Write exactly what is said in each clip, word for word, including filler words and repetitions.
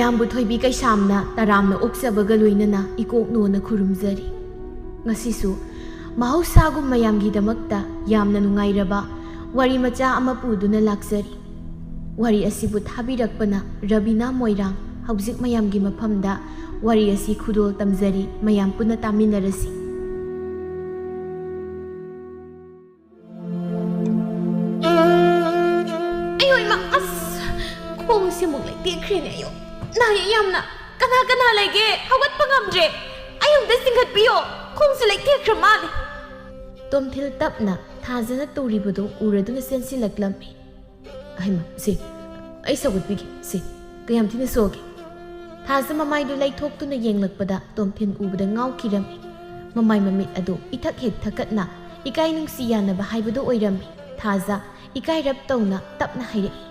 ꯃꯌꯥꯝꯕꯨ ꯊꯣꯏꯕꯤ ꯀꯩꯁꯥꯝꯅ ꯇꯔꯥꯝꯅ ꯑꯣꯛꯆꯕꯒ ꯂꯣꯏꯅꯅ ꯏꯀꯣꯛꯅꯣꯅ ꯈꯨꯔꯨꯝꯖꯔꯤ꯫ ꯉꯁꯤꯁꯨ ꯃꯍꯧꯁꯥꯒꯨꯝ ꯃꯌꯥꯝꯒꯤꯗꯃꯛꯇ ꯌꯥꯝꯅ ꯅꯨꯡꯉꯥꯏꯔꯕ ꯋꯥꯔꯤ ꯃꯆꯥ ꯑꯃ ꯄꯨꯗꯨꯅ ꯂꯥꯛꯆꯔꯤ꯫ ꯋꯥꯔꯤ ꯑꯁꯤꯕꯨ ꯊꯥꯕꯤꯔꯛꯄꯅ ꯔꯕꯤꯅꯥ ꯃꯣꯏꯔꯥꯡ꯫ ꯍꯧꯖꯤꯛ ꯃꯌꯥꯝꯒꯤ ꯃꯐꯝꯗ ꯋꯥꯔꯤ ꯑꯁꯤ ꯈꯨꯗꯣꯜ ꯇꯝꯖꯔꯤ, ꯃꯌꯥꯝ ꯄꯨꯟꯅ ꯇꯥꯃꯤꯟꯅꯔꯁꯤ꯫ ꯑꯌꯣ ꯏꯃꯥ, ꯑꯁ, ꯈꯣꯡꯁꯤꯃꯨꯛ ꯂꯩꯇꯦꯛꯈ꯭ꯔꯦꯅꯦ꯫ ꯑꯌꯣ, ꯅꯥꯏꯌꯦ ꯌꯥꯝꯅ꯫ ꯀꯅꯥ ꯀꯅꯥ ꯂꯩꯒꯦ? ꯍꯧꯒꯠꯄ ꯉꯝꯗ꯭ꯔꯦ꯫ ꯑꯩ ꯑꯝꯇ ꯆꯤꯡꯈꯠꯄꯤꯌꯣ꯫ ꯈꯣꯡꯁꯦ ꯂꯩꯇꯦꯛꯈ꯭ꯔ ꯃꯥꯜꯂꯦ꯫ ꯇꯣꯝꯊꯤꯜ ꯇꯞꯅ ꯊꯥꯖꯅ ꯇꯨꯔꯤꯕꯗꯨ ꯎꯔꯗꯨꯅ ꯆꯦꯟꯁꯤꯜꯂꯛꯂꯝꯃꯤ꯫ "ꯍꯩꯃꯥ, ꯁꯦ, ꯑꯩ ꯁꯧꯒꯠꯄꯤꯒꯦ, ꯁꯦ, ꯀꯌꯥꯝ ꯊꯤꯅ ꯁꯣꯛꯑꯒꯦ?" ꯊꯥꯖ ꯃꯃꯥꯏꯗꯨ ꯂꯩꯊꯣꯛꯇꯨꯅ ꯌꯦꯡꯂꯛꯄꯗ ꯇꯣꯝꯊꯤꯟ ꯎꯕꯗ ꯉꯥꯎꯈꯤꯔꯝꯃꯤ꯫ ꯃꯃꯥꯏ ꯃꯃꯤꯠ ꯑꯗꯨ ꯏꯊꯛ ꯍꯦꯛ ꯊꯛꯀꯠꯅ ꯏꯀꯥꯏ ꯅꯨꯡꯁꯤ ꯌꯥꯅꯕ ꯍꯥꯏꯕꯗꯨ ꯑꯣꯏꯔꯝꯃꯤ꯫ ꯊꯥꯖ ꯏꯀꯥꯏꯔꯞ ꯇꯧꯅ ꯇꯞꯅ ꯍꯥꯏꯔꯛꯏ,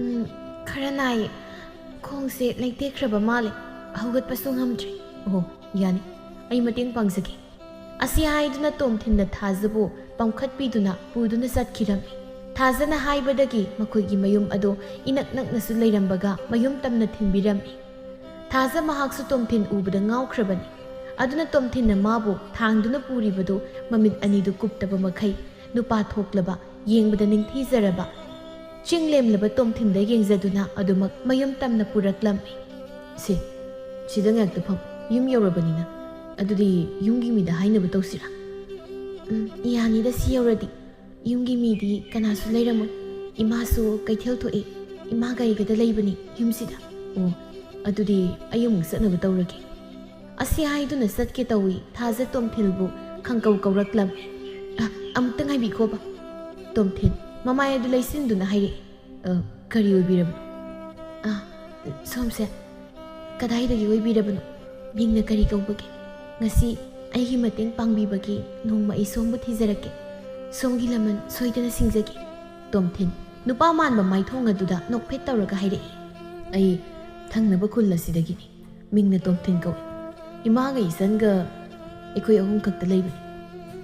"ꯎꯝ, ꯈꯔ ꯅꯥꯏꯌꯦ꯫ ꯈꯣꯡꯁꯦ ꯂꯩꯇꯦꯛꯈ꯭ꯔꯕ ꯃꯥꯜꯂꯦ꯫ ꯍꯧꯒꯠꯄꯁꯨ ꯉꯝꯗ꯭ꯔꯦ꯫" "ꯑꯣꯍꯣ, ꯌꯥꯅꯤ꯫ ꯑꯩ ꯃꯇꯦꯡ ꯄꯥꯡꯖꯒꯦ꯫" ꯑꯁꯤ ꯍꯥꯏꯗꯨꯅ ꯇꯣꯝꯊꯤꯟꯅ ꯊꯥꯖꯕꯨ ꯄꯝꯈꯠꯄꯤꯗꯨꯅ ꯄꯨꯗꯨꯅ ꯆꯠꯈꯤꯔꯝꯃꯤ꯫ ꯊꯥꯖꯅ ꯍꯥꯏꯕꯗꯒꯤ ꯃꯈꯣꯏꯒꯤ ꯃꯌꯨꯝ ꯑꯗꯨ ꯏꯅꯛ ꯅꯛꯅꯁꯨ ꯂꯩꯔꯝꯕꯒ ꯃꯌꯨꯝ ꯇꯝꯅ ꯊꯤꯟꯕꯤꯔꯝꯃꯤ꯫ ꯊꯥꯖ ꯃꯍꯥꯛꯁꯨ ꯇꯣꯝꯊꯤꯟ ꯎꯕꯗ ꯉꯥꯎꯈ꯭ꯔꯕꯅꯤ꯫ ꯑꯗꯨꯅ ꯇꯣꯝꯊꯤꯟꯅ ꯃꯥꯕꯨ ꯊꯥꯡꯗꯨꯅ ꯄꯨꯔꯤꯕꯗꯨ ꯃꯃꯤꯠ ꯑꯅꯤꯗꯨ ꯀꯨꯞꯇꯕ ꯃꯈꯩ ꯅꯨꯄꯥ ꯊꯣꯛꯂꯕ, ꯌꯦꯡꯕꯗ ꯅꯤꯡꯊꯤꯖꯔꯕ, ꯆꯤꯡ ꯂꯦꯝꯂꯕ ꯇꯣꯝꯊꯤꯟꯗ ꯌꯦꯡꯖꯗꯨꯅ ꯑꯗꯨꯃꯛ ꯃꯌꯨꯝ ꯇꯝꯅ ꯄꯨꯔꯛꯂꯝꯃꯤ꯫ "ꯁꯦ, ꯁꯤꯗ ꯉꯥꯏꯍꯥꯛꯇ ꯐꯝ, ꯌꯨꯝ ꯌꯧꯔꯕꯅꯤꯅ꯫ ꯑꯗꯨꯗꯤ ꯌꯨꯝꯒꯤ ꯃꯤꯗ ꯍꯥꯏꯅꯕ ꯇꯧꯁꯤꯔꯥ?" "ꯎꯝ, ꯌꯥꯅꯤꯗ, ꯁꯤ ꯌꯧꯔꯗꯤ꯫ ꯌꯨꯝꯒꯤ ꯃꯤꯗꯤ ꯀꯅꯥꯁꯨ ꯂꯩꯔꯝꯃꯣꯏ꯫ ꯏꯃꯥꯁꯨ ꯀꯩꯊꯦꯜ ꯊꯣꯛꯑꯦ꯫ ꯏꯃꯥꯒ ꯑꯩꯒꯗ ꯂꯩꯕꯅꯤ ꯌꯨꯝꯁꯤꯗ꯫" "ꯑꯣ, ꯑꯗꯨꯗꯤ ꯑꯩ ꯑꯃꯨꯛ ꯆꯠꯅꯕ ꯇꯧꯔꯒꯦ꯫" ꯑꯁꯤ ꯍꯥꯏꯗꯨꯅ ꯆꯠꯀꯦ ꯇꯧꯏ꯫ ꯊꯥꯖ ꯇꯣꯝꯊꯤꯜꯕꯨ ꯈꯪꯀꯧ ꯀꯧꯔꯛꯂꯝꯃꯤ꯫ "ꯑ, ꯑꯃꯨꯛꯇ ꯉꯥꯏꯕꯤꯈꯣꯕ꯫" ꯇꯣꯝꯊꯤꯜ ꯃꯃꯥꯏ ꯑꯗꯨ ꯂꯩꯁꯤꯟꯗꯨꯅ ꯍꯥꯏꯔꯛꯏ, "ꯑ, ꯀꯔꯤ ꯑꯣꯏꯕꯤꯔꯕꯅꯣ?" "ꯑ, ꯁꯣꯝꯁꯦ ꯀꯗꯥꯏꯗꯒꯤ ꯑꯣꯏꯕꯤꯔꯕꯅꯣ? ꯃꯤꯡꯅ ꯀꯔꯤ ꯀꯧꯕꯒꯦ? ꯉꯁꯤ ꯑꯩꯒꯤ ꯃꯇꯦꯡ ꯄꯥꯡꯕꯤꯕꯒꯤ ꯅꯣꯡꯃ ꯑꯩ ꯁꯣꯝꯕꯨ ꯊꯤꯖꯔꯛꯀꯦ꯫ ꯁꯣꯝꯒꯤ ꯂꯃꯟ ꯁꯣꯏꯗꯅ ꯁꯤꯡꯖꯒꯦ꯫" ꯇꯣꯝꯊꯤꯟ ꯅꯨꯄꯥ ꯃꯥꯟꯕ ꯃꯥꯏꯊꯣꯡ ꯑꯗꯨꯗ ꯅꯣꯛꯐꯦꯠ ꯇꯧꯔꯒ ꯍꯥꯏꯔꯛꯏ, "ꯑꯩ ꯊꯪꯅꯕ ꯈꯨꯜ ꯑꯁꯤꯗꯒꯤꯅꯤ꯫ ꯃꯤꯡꯅ ꯇꯣꯝꯊꯤꯟ ꯀꯧꯏ꯫ ꯏꯃꯥꯒ ꯏꯆꯟꯒ ꯑꯩꯈꯣꯏ ꯑꯍꯨꯝ ꯈꯛꯇ ꯂꯩꯕꯅꯤ꯫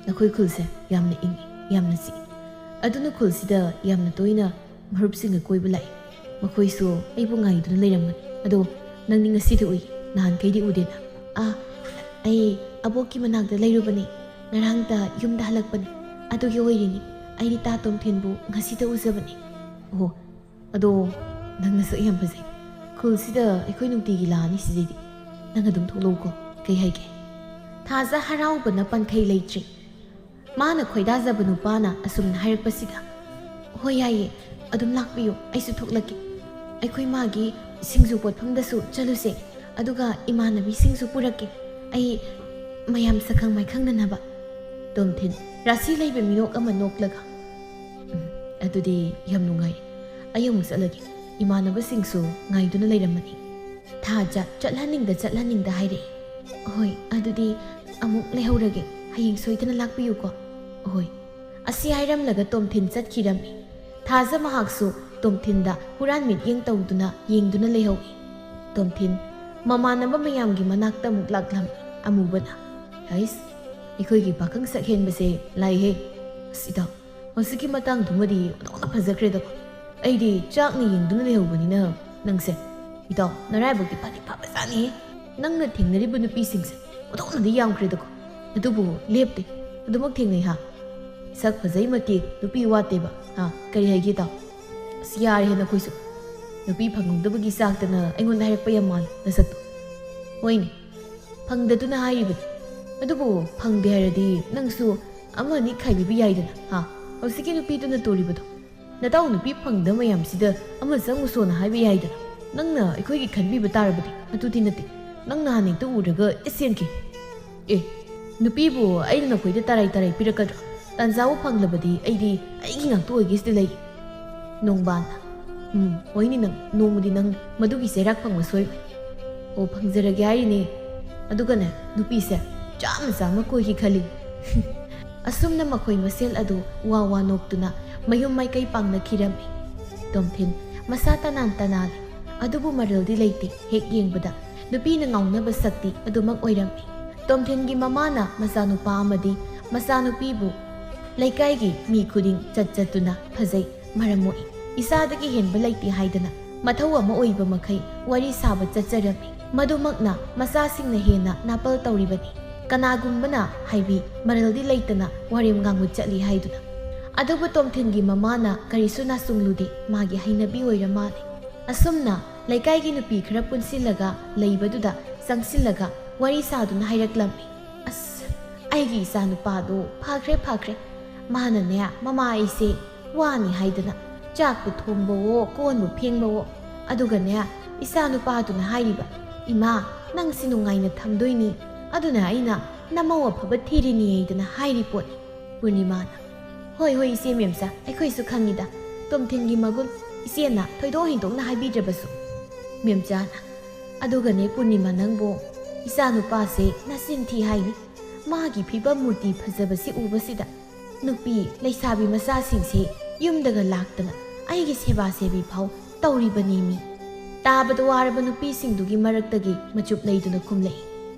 ꯅꯈꯣꯏ ꯈꯨꯜꯁꯦ ꯌꯥꯝꯅ ꯏꯪꯏ, ꯌꯥꯝꯅ ꯆꯤꯛꯏ꯫ ꯑꯗꯨꯅ ꯈꯨꯜꯁꯤꯗ ꯌꯥꯝꯅ ꯇꯣꯏꯅ ꯃꯔꯨꯞꯁꯤꯡꯒ ꯀꯣꯏꯕ ꯂꯥꯛꯏ꯫ ꯃꯈꯣꯏꯁꯨ ꯑꯩꯕꯨ ꯉꯥꯏꯗꯨꯅ ꯂꯩꯔꯝꯒꯅꯤ꯫" ꯑꯗꯣ ꯅꯪꯗꯤ ꯉꯁꯤꯗꯤ ꯎꯏ, ꯅꯍꯥꯟꯈꯩꯗꯤ ꯎꯗꯦꯅ꯫ ꯑꯥ, ꯑꯩ ꯑꯕꯣꯛꯀꯤ ꯃꯅꯥꯛꯇ ꯂꯩꯔꯨꯕꯅꯤ, ꯉꯔꯥꯡꯇ ꯌꯨꯝꯗ ꯍꯜꯂꯛꯄꯅꯤ, ꯑꯗꯨꯒꯤ ꯑꯣꯏꯔꯤꯅꯤ꯫ ꯑꯩꯗꯤ ꯇꯥ ꯇꯣꯝꯊꯤꯟꯕꯨ ꯉꯁꯤꯇ ꯎꯖꯕꯅꯤ꯫ ꯑꯣꯍꯣ, ꯑꯗꯣ ꯅꯪ ꯅꯁꯛ ꯌꯥꯝ ꯐꯖꯩ꯫ ꯈꯨꯜꯁꯤꯗ ꯑꯩꯈꯣꯏ ꯅꯨꯡꯇꯤꯒꯤ ꯂꯥꯛꯑꯅꯤ ꯁꯤꯗꯩꯗꯤ꯫ ꯅꯪ ꯑꯗꯨꯝ ꯊꯣꯛꯂꯛꯎꯀꯣ, ꯀꯩ ꯍꯥꯏꯒꯦ? ꯊꯥꯖ ꯍꯔꯥꯎꯕꯅ ꯄꯟꯈꯩ ꯂꯩꯇ꯭ꯔꯤ꯫ ꯃꯥꯅ ꯈꯣꯏꯗꯥꯖꯕ ꯅꯨꯄꯥꯅ ꯑꯁꯨꯝꯅ ꯍꯥꯏꯔꯛꯄꯁꯤꯗ, "ꯍꯣꯏ, ꯌꯥꯏꯌꯦ, ꯑꯗꯨꯝ ꯂꯥꯛꯄꯤꯌꯨ, ꯑꯩꯁꯨ ꯊꯣꯛꯂꯛꯀꯦ꯫ ꯑꯩꯈꯣꯏ ꯃꯥꯒꯤ ꯁꯤꯡꯖꯨ ꯄꯣꯠꯐꯝꯗꯁꯨ ꯆꯠꯂꯨꯁꯦ, ꯑꯗꯨꯒ ꯏꯃꯥꯟꯅꯕꯤꯁꯤꯡꯁꯨ ꯄꯨꯔꯛꯀꯦ꯫ ꯑꯩ ꯃꯌꯥꯝ ꯁꯛꯈꯪ ꯃꯥꯏꯈꯪꯅꯅꯕ꯫" ꯇꯣꯝꯊꯤꯟ ꯔꯥꯁꯤ ꯂꯩꯕ ꯃꯤꯅꯣꯛ ꯑꯃ ꯅꯣꯛꯂꯒ, "ꯎꯝ, ꯑꯗꯨꯗꯤ ꯌꯥꯝ ꯅꯨꯡꯉꯥꯏ꯫ ꯑꯩ ꯑꯃꯨꯛ ꯆꯠꯂꯒꯦ꯫ ꯏꯃꯥꯟꯅꯕꯁꯤꯡꯁꯨ ꯉꯥꯏꯗꯨꯅ ꯂꯩꯔꯝꯃꯅꯤ꯫" ꯊꯥꯖ ꯆꯠꯍꯟꯅꯤꯡꯗ ꯆꯠꯍꯟꯅꯤꯡꯗ ꯍꯥꯏꯔꯛꯏ, "ꯍꯣꯏ, ꯑꯗꯨꯗꯤ ꯑꯃꯨꯛ ꯂꯩꯍꯧꯔꯒꯦ꯫ ꯍꯌꯦꯡ ꯁꯣꯏꯗꯅ ꯂꯥꯛꯄꯤꯌꯨꯀꯣ꯫" "ꯍꯣꯏ꯫" ꯑꯁꯤ ꯍꯥꯏꯔꯝꯂꯒ ꯇꯣꯝꯊꯤꯟ ꯆꯠꯈꯤꯔꯝꯃꯤ꯫ ꯊꯥꯖ ꯃꯍꯥꯛꯁꯨ ꯇꯣꯝꯊꯤꯟꯗ ꯍꯨꯔꯥꯟ ꯃꯤꯠꯌꯦꯡ ꯇꯧꯗꯨꯅ ꯌꯦꯡꯗꯨꯅ ꯂꯩꯍꯧꯏ꯫ ꯇꯣꯝꯊꯤꯟ ꯃꯃꯥꯟꯅꯕ ꯃꯌꯥꯝꯒꯤ ꯃꯅꯥꯛꯇ ꯑꯃꯨꯛ ꯂꯥꯛꯂꯝꯃꯤ꯫ ꯑꯃꯨꯕꯅ, "ꯍꯩꯁ, ꯑꯩꯈꯣꯏꯒꯤ ꯄꯥꯈꯪ ꯁꯛ ꯍꯦꯟꯕꯁꯦ ꯂꯥꯛꯏꯍꯦ꯫ ꯑꯁ, ꯏꯇꯥꯎ, ꯍꯧꯖꯤꯛꯀꯤ ꯃꯇꯥꯡꯗꯨꯃꯗꯤ ꯑꯣꯟꯊꯣꯛꯅ ꯐꯖꯈ꯭ꯔꯦꯗꯀꯣ꯫ ꯑꯩꯗꯤ ꯆꯥꯛꯅ ꯌꯦꯡꯗꯨꯅ ꯂꯩꯍꯧꯕꯅꯤꯅ ꯅꯪꯁꯦ꯫ ꯏꯇꯥꯎ, ꯅꯔꯥꯏꯕꯛꯇꯤ ꯐꯗꯤ ꯐꯕꯖꯥꯠꯅꯤꯍꯦ꯫ ꯅꯪꯅ ꯊꯦꯡꯅꯔꯤꯕ ꯅꯨꯄꯤꯁꯤꯡꯁꯦ ꯑꯣꯟꯊꯣꯛꯅꯗꯤ ꯌꯥꯝꯈ꯭ꯔꯦꯗꯀꯣ꯫ ꯑꯗꯨꯕꯨ ꯂꯦꯞꯇꯦ, ꯑꯗꯨꯃꯛ ꯊꯦꯡꯅꯩ ꯍꯥ꯫ ꯁꯛ ꯐꯖꯩ ꯃꯇꯤꯛ ꯅꯨꯄꯤ ꯋꯥꯠꯇꯦꯕ ꯍꯥ, ꯀꯔꯤ ꯍꯥꯏꯒꯦ ꯏꯇꯥꯎ?" "ꯑꯁ, ꯌꯥꯔꯦꯍꯦ ꯅꯈꯣꯏꯁꯨ꯫ ꯅꯨꯄꯤ ꯐꯪꯍꯧꯗꯕꯒꯤ ꯆꯥꯛꯇꯅ ꯑꯩꯉꯣꯟꯗ ꯍꯥꯏꯔꯛꯄ ꯌꯥꯝ ꯃꯥꯜꯂꯦ ꯅꯁꯛꯇꯣ꯫" "ꯍꯣꯏꯅꯦ, ꯐꯪꯗꯗꯨꯅ ꯍꯥꯏꯔꯤꯕꯅꯤ꯫ ꯑꯗꯨꯕꯨ ꯐꯪꯗꯦ ꯍꯥꯏꯔꯗꯤ ꯅꯪꯁꯨ ꯑꯃ ꯑꯅꯤ ꯈꯥꯏꯕꯤꯕ ꯌꯥꯏꯗꯅ ꯍꯥ? ꯍꯧꯖꯤꯛꯀꯤ ꯅꯨꯄꯤꯗꯨꯅ ꯇꯣꯔꯤꯕꯗꯣ꯫ ꯅꯇꯥꯎ ꯅꯨꯄꯤ ꯐꯪꯗꯕ ꯃꯌꯥꯝꯁꯤꯗ ꯑꯃ ꯆꯪꯉꯨꯁꯣꯅ ꯍꯥꯏꯕ ꯌꯥꯏꯗꯅ꯫ ꯅꯪꯅ ꯑꯩꯈꯣꯏꯒꯤ ꯈꯟꯕꯤꯕ ꯇꯥꯔꯕꯗꯤ ꯑꯗꯨꯗꯤ ꯅꯠꯇꯦ꯫ ꯅꯪ ꯅꯍꯥꯟ ꯍꯦꯛꯇ ꯎꯔꯒ ꯏꯁ ꯆꯦꯟꯈꯤ꯫ ꯑꯦ, ꯅꯨꯄꯤꯕꯨ ꯑꯩꯅ ꯅꯈꯣꯏꯗ ꯇꯔꯥꯏ ꯇꯔꯥꯏ ꯄꯤꯔꯛꯀꯗ꯭ꯔꯣ? ꯇꯥꯟꯖꯥꯕꯨ ꯐꯪꯂꯕꯗꯤ ꯑꯩꯗꯤ ꯑꯩꯒꯤ ꯉꯥꯛꯇ ꯑꯣꯏꯒꯦ ꯁꯤꯗ ꯂꯩ꯫" ꯅꯣꯡꯕꯥꯟꯅ, "ꯎꯝ, ꯍꯣꯏꯅꯦ ꯅꯪ, ꯅꯣꯡꯃꯗꯤ ꯅꯪ ꯃꯗꯨꯒꯤ ꯆꯩꯔꯥꯛ ꯐꯪꯕ ꯁꯣꯏꯔꯣꯏ꯫" "ꯑꯣ, ꯐꯪꯖꯔꯒꯦ ꯍꯥꯏꯔꯤꯅꯦ꯫ ꯑꯗꯨꯒꯅꯦ, ꯅꯨꯄꯤꯁꯦ ꯆꯥꯝꯃ ꯆꯥꯝꯃ ꯀꯣꯏꯒꯦ ꯈꯜꯂꯤ꯫" ꯑꯁꯨꯝꯅ ꯃꯈꯣꯏ ꯃꯁꯦꯜ ꯑꯗꯨ ꯋꯥ ꯋꯥ ꯅꯣꯛꯇꯨꯅ ꯃꯌꯨꯝ ꯃꯥꯏꯀꯩ ꯄꯥꯡꯅꯈꯤꯔꯝꯃꯤ꯫ ꯇꯣꯝꯊꯤꯟ ꯃꯁꯥ ꯇꯅꯥꯟ ꯇꯅꯥꯜꯂꯤ, ꯑꯗꯨꯕꯨ ꯃꯔꯜꯗꯤ ꯂꯩꯇꯦ꯫ ꯍꯦꯛ ꯌꯦꯡꯕꯗ ꯅꯨꯄꯤꯅ ꯉꯥꯎꯅꯕ ꯁꯛꯇꯤ ꯑꯗꯨꯃꯛ ꯑꯣꯏꯔꯝꯃꯤ꯫ ꯇꯣꯝꯊꯤꯟꯒꯤ ꯃꯃꯥꯅ ꯃꯆꯥꯅꯨꯄꯥ ꯑꯃꯗꯤ ꯃꯆꯥꯅꯨꯄꯤꯕꯨ ꯂꯩꯀꯥꯏꯒꯤ ꯃꯤ ꯈꯨꯗꯤꯡ ꯆꯠ ꯆꯠꯇꯨꯅ ꯐꯖꯩ, ꯃꯔꯝ ꯃꯣꯛꯏ, ꯏꯆꯥꯗꯒꯤ ꯍꯦꯟꯕ ꯂꯩꯇꯦ ꯍꯥꯏꯗꯅ ꯃꯊꯧ ꯑꯃ ꯑꯣꯏꯕ ꯃꯈꯩ ꯋꯥꯔꯤ ꯁꯥꯕ ꯆꯠꯆꯔꯝꯃꯤ꯫ ꯃꯗꯨꯃꯛꯅ ꯃꯆꯥꯁꯤꯡꯅ ꯍꯦꯟꯅ ꯅꯥꯄꯜ ꯇꯧꯔꯤꯕꯅꯤ꯫ ꯀꯅꯥꯒꯨꯝꯕꯅ ꯍꯥꯏꯕꯤ ꯃꯔꯜꯗꯤ ꯂꯩꯇꯅ ꯋꯥꯔꯦꯝ ꯉꯥꯡꯕ ꯆꯠꯂꯤ ꯍꯥꯏꯗꯨꯅ꯫ ꯑꯗꯨꯕꯨ ꯇꯣꯝꯊꯤꯟꯒꯤ ꯃꯃꯥꯅ ꯀꯔꯤꯁꯨ ꯅꯥꯆꯨꯡꯂꯨꯗꯦ, ꯃꯥꯒꯤ ꯍꯩꯅꯕꯤ ꯑꯣꯏꯔ ꯃꯥꯜꯂꯦ꯫ ꯑꯁꯨꯝꯅ ꯂꯩꯀꯥꯏꯒꯤ ꯅꯨꯄꯤ ꯈꯔ ꯄꯨꯟꯁꯤꯜꯂꯒ ꯂꯩꯕꯗꯨꯗ ꯆꯪꯁꯤꯜꯂꯒ ꯋꯥꯔꯤ ꯁꯥꯗꯨꯅ ꯍꯥꯏꯔꯛꯂꯝꯃꯤ꯫ "ꯑꯁ, ꯑꯩꯒꯤ ꯏꯆꯥ ꯅꯨꯄꯥꯗꯣ ꯐꯈ꯭ꯔꯦ, ꯐꯈ꯭ꯔꯦ꯫ ꯃꯥꯅꯅꯦ, ꯃꯃꯥ ꯑꯩꯁꯦ ꯋꯥꯅꯤ ꯍꯥꯏꯗꯅ ꯆꯥꯛꯄꯨ ꯊꯣꯡꯕꯋꯣ, ꯀꯣꯟꯕꯨ ꯐꯦꯡꯕꯋꯣ꯫ ꯑꯗꯨꯒꯅꯦ, ꯏꯆꯥ ꯅꯨꯄꯥꯗꯨꯅ ꯍꯥꯏꯔꯤꯕ, 'ꯏꯃꯥ, ꯅꯪꯁꯤ ꯅꯨꯡꯉꯥꯏꯅ ꯊꯝꯗꯣꯏꯅꯤ, ꯑꯗꯨꯅ ꯑꯩꯅ ꯅꯃꯧ ꯑꯐꯕ ꯊꯤꯔꯤꯅꯤ' ꯍꯥꯏꯗꯅ ꯍꯥꯏꯔꯤ ꯄꯣꯠꯅꯤ"꯫ ꯄꯨꯔꯅꯤꯃꯥꯅ, "ꯍꯣꯏ, ꯍꯣꯏ, ꯏꯆꯦ ꯃꯦꯝꯆꯥ, ꯑꯩꯈꯣꯏꯁꯨ ꯈꯪꯉꯤꯗ ꯇꯣꯝꯊꯤꯟꯒꯤ ꯃꯒꯨꯟ, ꯏꯆꯦꯅ ꯊꯣꯏꯗꯣꯛ ꯍꯦꯟꯗꯣꯛꯅ ꯍꯥꯏꯕꯤꯗ꯭ꯔꯕꯁꯨ"꯫ ꯃꯦꯝꯆꯥꯅ, "ꯑꯗꯨꯒꯅꯦ ꯄꯨꯔꯅꯤꯃꯥ, ꯅꯪꯕꯨ ꯏꯆꯥ ꯅꯨꯄꯥꯁꯦ ꯅꯆꯤꯟ ꯊꯤ ꯍꯥꯏꯅꯤ꯫ ꯃꯥꯒꯤ ꯐꯤꯕꯝ ꯃꯨꯔꯇꯤ ꯐꯖꯕꯁꯤ ꯎꯕꯁꯤꯗ ꯅꯨꯄꯤ ꯂꯩꯁꯥꯕꯤ ꯃꯆꯥꯁꯤꯡꯁꯦ ꯌꯨꯝꯗꯒ ꯂꯥꯛꯇꯅ ꯑꯩꯒꯤ ꯁꯦꯕꯥ ꯁꯦꯕꯤ ꯐꯥꯎ ꯇꯧꯔꯤꯕꯅꯦꯃꯤ"꯫ ꯇꯥꯕꯗ ꯋꯥꯔꯕ ꯅꯨꯄꯤꯁꯤꯡꯗꯨꯒꯤ ꯃꯔꯛꯇꯒꯤ ꯃꯆꯨꯞ ꯂꯩꯗꯨꯅ ꯈꯨꯝꯂꯛꯏ꯫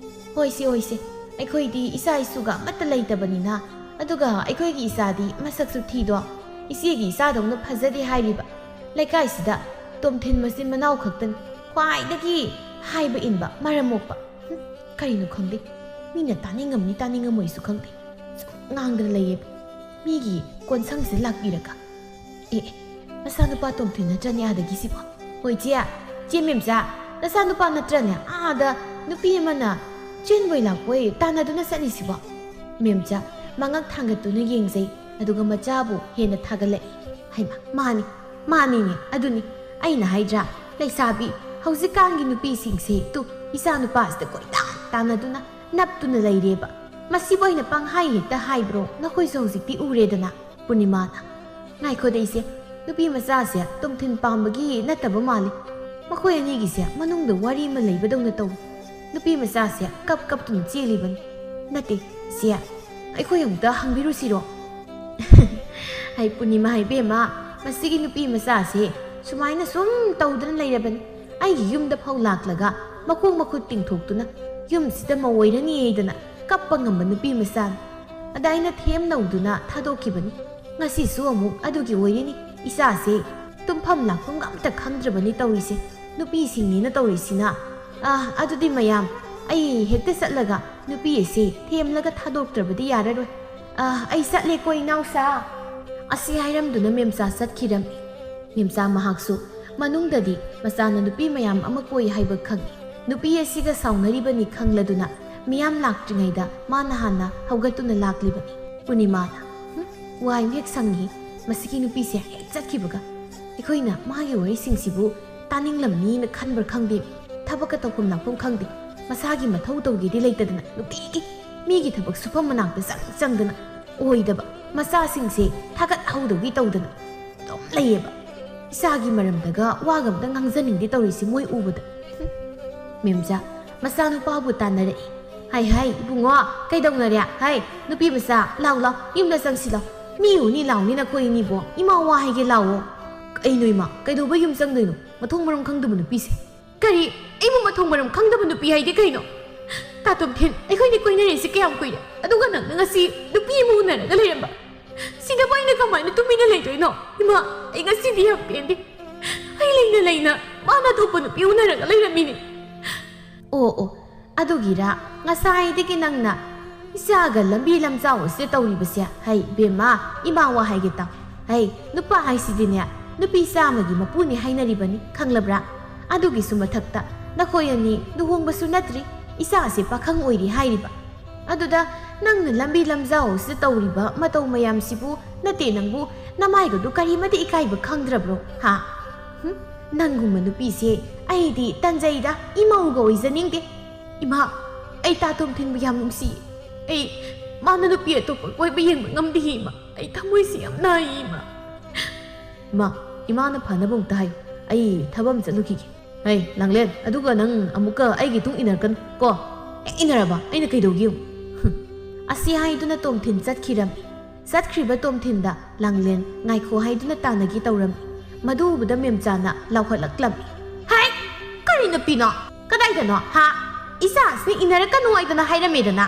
"ꯍꯣꯏꯁꯦ, ꯍꯣꯏꯁꯦ, ꯑꯩꯈꯣꯏꯗꯤ ꯏꯆꯥ ꯏꯁꯨꯒ ꯑꯃꯠꯇ ꯂꯩꯇꯕꯅꯤꯅ, ꯑꯗꯨꯒ ꯑꯩꯈꯣꯏꯒꯤ ꯏꯆꯥꯗꯤ ꯃꯁꯛꯁꯨ ꯊꯤꯗꯣ, ꯏꯆꯦꯒꯤ ꯏꯆꯥꯗꯧꯅ ꯐꯖꯗꯦ ꯍꯥꯏꯔꯤꯕ꯫ ꯂꯩꯀꯥꯏꯁꯤꯗ ꯇꯣꯝꯊꯤꯟ ꯃꯆꯤꯟ ꯃꯅꯥꯎ ꯈꯛꯇꯅꯤ ꯈ꯭ꯋꯥꯏꯗꯒꯤ ꯍꯥꯏꯕ ꯏꯟꯕ, ꯃꯔꯝ ꯃꯣꯛꯄ꯫ ꯍꯨꯝ, ꯀꯔꯤꯅꯣ ꯈꯪꯗꯦ, ꯃꯤꯅ ꯇꯥꯅꯤꯡꯉꯝꯅꯤ ꯇꯥꯅꯤꯡꯉꯝꯃꯣꯏꯁꯨ ꯈꯪꯗꯦ, ꯁꯨꯝ ꯉꯥꯡꯗꯅ ꯂꯩꯌꯦꯕ꯫ ꯃꯤꯒꯤ ꯀꯣꯟꯁꯪꯁꯤꯗ ꯂꯥꯛꯄꯤꯔꯒ꯫ ꯑꯦ, ꯑꯦ, ꯃꯆꯥꯅꯨꯄꯥ ꯇꯣꯝꯊꯤꯟ ꯅꯠꯇ꯭ꯔꯅꯦ ꯑꯥꯗꯒꯤꯁꯤꯕꯣ? ꯍꯣꯏ ꯆꯦ, ꯆꯦ ꯃꯦꯝꯆꯥ, ꯅꯆꯥꯅꯨꯄꯥ ꯅꯠꯇ꯭ꯔꯅꯦ ꯑꯥꯗ ꯅꯨꯄꯤ ꯑꯃꯅ ꯆꯦꯟꯕꯣꯏ ꯂꯥꯛꯄꯣꯏ ꯇꯥꯟꯅꯗꯨꯅ ꯆꯠꯂꯤꯁꯤꯕꯣ?" ꯃꯦꯝꯆꯥ ꯃꯉꯛ ꯊꯥꯡꯒꯠꯇꯨꯅ ꯌꯦꯡꯖꯩ, ꯑꯗꯨꯒ ꯃꯆꯥꯕꯨ ꯍꯦꯟꯅ ꯊꯥꯒꯠꯂꯛꯏ꯫ "ꯍꯩꯃꯥ, ꯃꯥꯅꯤ, ꯃꯥꯅꯤꯅꯦ, ꯑꯗꯨꯅꯤ ꯑꯩꯅ ꯍꯥꯏꯗ꯭ꯔꯥ, ꯂꯩꯁꯥꯕꯤ ꯍꯧꯖꯤꯛꯀꯥꯟꯒꯤ ꯅꯨꯄꯤꯁꯤꯡꯁꯦ ꯇꯨ ꯏꯆꯥ ꯅꯨꯄꯥꯁꯤꯗ ꯀꯣꯏꯇꯥꯟ ꯇꯥꯟꯅꯗꯨꯅ ꯅꯞꯇꯨꯅ ꯂꯩꯔꯦꯕ꯫ ꯃꯁꯤꯕꯨ ꯑꯩꯅ ꯄꯪꯍꯥꯏ ꯍꯦꯛꯇ ꯍꯥꯏꯕ꯭ꯔꯣ? ꯅꯈꯣꯏꯁꯨ ꯍꯧꯖꯤꯛꯇꯤ ꯎꯔꯦꯗꯅ"꯫ ꯄꯨꯔꯅꯤꯃꯥꯅ, "ꯉꯥꯏꯈꯣꯗ ꯏꯆꯦ, ꯅꯨꯄꯤ ꯃꯆꯥꯁꯦ ꯇꯣꯝꯊꯤꯟ ꯄꯥꯝꯕꯒꯤ ꯅꯠꯇꯕ ꯃꯥꯜꯂꯤ꯫ ꯃꯈꯣꯏ ꯑꯅꯤꯒꯤꯁꯦ ꯃꯅꯨꯡꯗ ꯋꯥꯔꯤ ꯑꯃ ꯂꯩꯕꯗꯧꯅ ꯇꯧꯏ꯫ ꯅꯨꯄꯤ ꯃꯆꯥꯁꯦ ꯀꯞ ꯀꯞꯇꯨꯅ ꯆꯦꯜꯂꯤꯕꯅꯤ꯫ ꯅꯠꯇꯦ, ꯏꯆꯦ, ꯑꯩꯈꯣꯏ ꯑꯃꯨꯛꯇ ꯍꯪꯕꯤꯔꯨꯁꯤꯔꯣ?" "ꯑꯩ ꯄꯨꯔꯅꯤꯃꯥ ꯏꯕꯦꯝꯃ, ꯃꯁꯤꯒꯤ ꯅꯨꯄꯤ ꯃꯆꯥꯁꯦ ꯁꯨꯃꯥꯏꯅ ꯁꯨꯝ ꯇꯧꯗꯨꯅ ꯂꯩꯔꯕꯅꯤ꯫ ꯑꯩꯒꯤ ꯌꯨꯝꯗ ꯐꯥꯎ ꯂꯥꯛꯂꯒ ꯃꯈꯣꯡ ꯃꯈꯨꯠ ꯇꯤꯡꯊꯣꯛꯇꯨꯅ ꯌꯨꯝꯁꯤꯗ ꯃꯧ ꯑꯣꯏꯔꯅꯤ ꯍꯥꯏꯗꯅ ꯀꯞꯄ ꯉꯝꯕ ꯅꯨꯄꯤ ꯃꯆꯥꯅꯤ꯫ ꯑꯗ ꯑꯩꯅ ꯊꯦꯝ ꯅꯧꯗꯨꯅ ꯊꯥꯗꯣꯛꯈꯤꯕꯅꯤ꯫ ꯉꯁꯤꯁꯨ ꯑꯃꯨꯛ ꯑꯗꯨꯒꯤ ꯑꯣꯏꯔꯤꯅꯤ ꯏꯆꯥꯁꯦ ꯇꯨꯝꯐꯝ ꯂꯥꯛꯐꯝꯒ ꯑꯝꯇ ꯈꯪꯗ꯭ꯔꯕꯅꯤ ꯇꯧꯔꯤꯁꯦ꯫ ꯅꯨꯄꯤꯁꯤꯡꯅꯤꯅ ꯇꯧꯔꯤꯁꯤꯅ꯫ ꯑꯥ, ꯑꯗꯨꯗꯤ ꯃꯌꯥꯝ, ꯑꯩ ꯍꯦꯛꯇ ꯆꯠꯂꯒ ꯅꯨꯄꯤ ꯑꯁꯤ ꯊꯦꯝꯂꯒ ꯊꯥꯗꯣꯛꯇ꯭ꯔꯕꯗꯤ ꯌꯥꯔꯔꯣꯏ꯫ ꯑꯥ, ꯑꯩ ꯆꯠꯂꯦꯀꯣ ꯏꯅꯥꯎꯁꯥ꯫ ꯑꯁꯤ ꯍꯥꯏꯔꯝꯗꯨꯅ ꯃꯦꯝꯆꯥ ꯆꯠꯈꯤꯔꯝꯃꯤ꯫ ꯃꯦꯝꯆꯥ ꯃꯍꯥꯛꯁꯨ ꯃꯅꯨꯡꯗꯗꯤ ꯃꯆꯥꯅ ꯅꯨꯄꯤ ꯃꯌꯥꯝ ꯑꯃ ꯀꯣꯏ ꯍꯥꯏꯕ ꯈꯪꯏ꯫ ꯅꯨꯄꯤ ꯑꯁꯤꯒ ꯁꯥꯎꯅꯔꯤꯕꯅꯤ ꯈꯪꯂꯗꯨꯅ ꯃꯤꯌꯥꯝ ꯂꯥꯛꯇ꯭ꯔꯤꯉꯩꯗ ꯃꯥꯅ ꯍꯥꯟꯅ ꯍꯧꯒꯠꯇꯨꯅ ꯂꯥꯛꯂꯤꯕꯅꯤ꯫ ꯄꯨꯔꯅꯤꯃꯥꯅ, "ꯍꯨꯝ, ꯋꯥꯏ ꯍꯦꯛ ꯁꯪꯉꯤ, ꯃꯁꯤꯒꯤ ꯅꯨꯄꯤꯁꯦ ꯍꯦꯛ ꯆꯠꯈꯤꯕꯒ꯫ ꯑꯩꯈꯣꯏꯅ ꯃꯥꯒꯤ ꯋꯥꯔꯤꯁꯤꯡꯁꯤꯕꯨ ꯇꯥꯅꯤꯡꯂꯝꯅꯤꯅ ꯈꯟꯕ꯭ꯔꯥ ꯈꯪꯗꯦ꯫ ꯊꯕꯛꯀ ꯇꯧꯐꯝ ꯂꯥꯛꯐꯝ ꯈꯪꯗꯦ꯫ ꯃꯁꯥꯒꯤ ꯃꯊꯧ ꯇꯧꯒꯦꯗꯤ ꯂꯩꯇꯗꯅ ꯅꯨꯡꯇꯤꯒꯤ ꯃꯤꯒꯤ ꯊꯕꯛ ꯁꯨꯐꯝ ꯃꯅꯥꯛꯇ ꯆꯪ ꯆꯪꯗꯅ ꯑꯣꯏꯗꯕ ꯃꯆꯥꯁꯤꯡꯁꯦ ꯊꯥꯒꯠꯍꯧꯗꯧꯒꯤ ꯇꯧꯗꯅ ꯑꯗꯨꯝ ꯂꯩꯌꯦꯕ꯫ ꯏꯆꯥꯒꯤ ꯃꯔꯝꯗꯒ ꯋꯥꯒ ꯑꯝꯇ ꯉꯥꯡꯖꯅꯤꯡꯗꯦ ꯇꯧꯔꯤꯁꯦ ꯃꯣꯏ ꯎꯕꯗ꯫" ꯍꯨꯝ꯫ ꯃꯦꯝꯆꯥ ꯃꯆꯥꯅꯨꯄꯥꯕꯨ ꯇꯥꯟꯅꯔꯛꯏ꯫ "ꯍꯥꯏ ꯍꯥꯏ, ꯏꯕꯨꯡꯉꯣ, ꯀꯩꯗꯧꯅꯔꯦ? ꯍꯥꯏ, ꯅꯨꯄꯤ ꯃꯆꯥ, ꯂꯥꯎ ꯂꯥꯎ, ꯌꯨꯝꯗ ꯆꯪꯁꯤ ꯂꯥꯎ꯫ ꯃꯤ ꯎꯅꯤ ꯂꯥꯎꯅꯤ ꯅꯈꯣꯏ ꯑꯅꯤꯕꯣ꯫ ꯏꯃꯥ ꯋꯥ ꯍꯥꯏꯒꯦ ꯂꯥꯎꯑꯣ꯫" "ꯀꯩꯅꯣ ꯏꯃꯥ, ꯀꯩꯗꯧꯕ ꯌꯨꯝ ꯆꯪꯗꯣꯏꯅꯣ? ꯃꯊꯣꯡ ꯃꯔꯝ ꯈꯪꯗꯕ ꯅꯨꯄꯤꯁꯦ꯫" "ꯀꯔꯤ? ꯑꯩꯕꯨ ꯃꯊꯣꯡ ꯃꯔꯝ ꯈꯪꯗꯕ ꯅꯨꯄꯤ ꯍꯥꯏꯗꯤ ꯀꯩꯅꯣ? ꯇꯥꯇꯣꯝꯊꯤꯟ, ꯑꯩꯈꯣꯏꯅꯤ ꯀꯣꯏꯅꯔꯤꯁꯤ ꯀꯌꯥꯝ ꯀꯨꯏꯔꯦ? ꯑꯗꯨꯒ ꯅꯪꯅ ꯉꯁꯤ ꯅꯨꯄꯤ ꯑꯃ ꯎꯅꯔꯒ ꯂꯩꯔꯝꯕ? ꯁꯤꯗꯕꯨ ꯑꯩꯅ ꯀꯃꯥꯏꯅ ꯇꯨꯃꯤꯟꯅ ꯂꯩꯗꯣꯏꯅꯣ? ꯏꯃꯥ, ꯑꯩ ꯉꯁꯤꯗꯤ ꯌꯥꯝ ꯄꯦꯟꯗꯦ꯫ ꯑꯩ ꯂꯩꯅ ꯂꯩꯅ ꯃꯥꯅ ꯑꯇꯣꯞꯄ ꯅꯨꯄꯤ ꯎꯅꯔꯒ ꯂꯩꯔꯝꯃꯤꯅꯦ꯫" "ꯑꯣ ꯑꯣ, ꯑꯗꯨꯒꯤꯔ ꯉꯁꯥꯏꯗꯒꯤ ꯅꯪꯅ ꯏꯆꯥꯒ ꯂꯝꯕꯤ ꯂꯝꯖꯥꯎ ꯑꯁꯤꯗ ꯇꯧꯔꯤꯕꯁꯦ? ꯍꯩ ꯕꯦꯝꯃ, ꯏꯃꯥ ꯋꯥ ꯍꯥꯏꯒꯦ ꯇꯥꯎ꯫ ꯍꯩ, ꯅꯨꯄꯥ ꯍꯥꯏꯁꯤꯗꯤꯅꯦ, ꯅꯨꯄꯤ ꯆꯥꯝꯃꯒꯤ ꯃꯄꯨꯅꯤ ꯍꯥꯏꯅꯔꯤꯕꯅꯤ, ꯈꯪꯂꯕ꯭ꯔꯥ? ꯑꯗꯨꯒꯤꯁꯨ ꯃꯊꯛꯇ ꯅꯈꯣꯏ ꯑꯅꯤ ꯂꯨꯍꯣꯡꯕꯁꯨ ꯅꯠꯇ꯭ꯔꯤ, ꯏꯆꯥꯁꯦ ꯄꯥꯈꯪ ꯑꯣꯏꯔꯤ ꯍꯥꯏꯔꯤꯕ꯫ ꯑꯗꯨꯗ ꯅꯪꯅ ꯂꯝꯕꯤ ꯂꯝꯖꯥꯎ ꯑꯁꯤꯗ ꯇꯧꯔꯤꯕ ꯃꯇꯧ ꯃꯌꯥꯝꯁꯤꯕꯨ ꯅꯠꯇꯦ ꯅꯪꯕꯨ ꯅꯃꯥꯏꯒꯗꯨ ꯀꯔꯤꯃꯇ ꯏꯀꯥꯏꯕ ꯈꯪꯗ꯭ꯔꯕ꯭ꯔꯣ? ꯍꯥ? ꯍꯨꯝ? ꯅꯪꯒꯨꯝꯕ ꯅꯨꯄꯤꯁꯦ ꯑꯩꯗꯤ ꯇꯟꯖꯩꯗ, ꯏꯃꯧꯒ ꯑꯣꯏꯖꯅꯤꯡꯗꯦ꯫" "ꯏꯃꯥ, ꯑꯩ ꯇꯥꯇꯣꯝꯊꯤꯟꯕꯨ ꯌꯥꯝ ꯅꯨꯡꯁꯤꯌꯦ꯫ ꯑꯩ, ꯃꯥꯅ ꯅꯨꯄꯤ ꯑꯇꯣꯞꯄ ꯀꯣꯏꯕ ꯌꯦꯡꯕ ꯉꯝꯗꯦ ꯏꯃꯥ꯫ ꯑꯩ ꯊꯃꯣꯏꯁꯤ ꯌꯥꯝ ꯅꯥꯏꯌꯦ ꯏꯃꯥ꯫" "ꯏꯃꯥ, ꯏꯃꯥꯅ ꯐꯅꯕ ꯑꯃꯨꯛꯇ ꯍꯥꯏꯌꯨ꯫ ꯑꯩ ꯊꯕꯛ ꯑꯃ ꯆꯠꯂꯨꯈꯤꯒꯦ꯫ ꯍꯩ, ꯂꯥꯡꯂꯦꯟ, ꯑꯗꯨꯒ ꯅꯪ ꯑꯃꯨꯛꯀ ꯑꯩꯒꯤ ꯇꯨꯡ ꯏꯟꯅꯔꯛꯀꯅꯨ ꯀꯣ꯫ ꯍꯦꯛ ꯏꯟꯅꯔꯕ ꯑꯩꯅ ꯀꯩꯗꯧꯒꯦ ꯌꯦꯡꯉꯨ꯫" ꯍꯨꯝ꯫ ꯑꯁꯤ ꯍꯥꯏꯗꯨꯅ ꯇꯣꯝꯊꯤꯟ ꯆꯠꯈꯤꯔꯝꯃꯤ꯫ ꯆꯠꯈ꯭ꯔꯤꯕ ꯇꯣꯝꯊꯤꯟꯗ ꯂꯥꯡꯂꯦꯟ ꯉꯥꯏꯈꯣ ꯍꯥꯏꯗꯨꯅ ꯇꯥꯟꯅꯒꯦ ꯇꯧꯔꯝꯃꯤ꯫ ꯃꯗꯨ ꯎꯕꯗ ꯃꯦꯝꯆꯥꯅ ꯂꯥꯎꯍꯠꯂꯛꯂꯝꯃꯤ꯫ "ꯍꯥꯏ! ꯀꯔꯤ ꯅꯨꯄꯤꯅꯣ? ꯀꯗꯥꯏꯗꯅꯣ? ꯍꯥ? ꯏꯆꯥꯁꯤꯅ ꯏꯟꯅꯔꯛꯀꯅꯨ ꯍꯥꯏꯗꯅ ꯍꯥꯏꯔꯝꯃꯦꯗꯅ꯫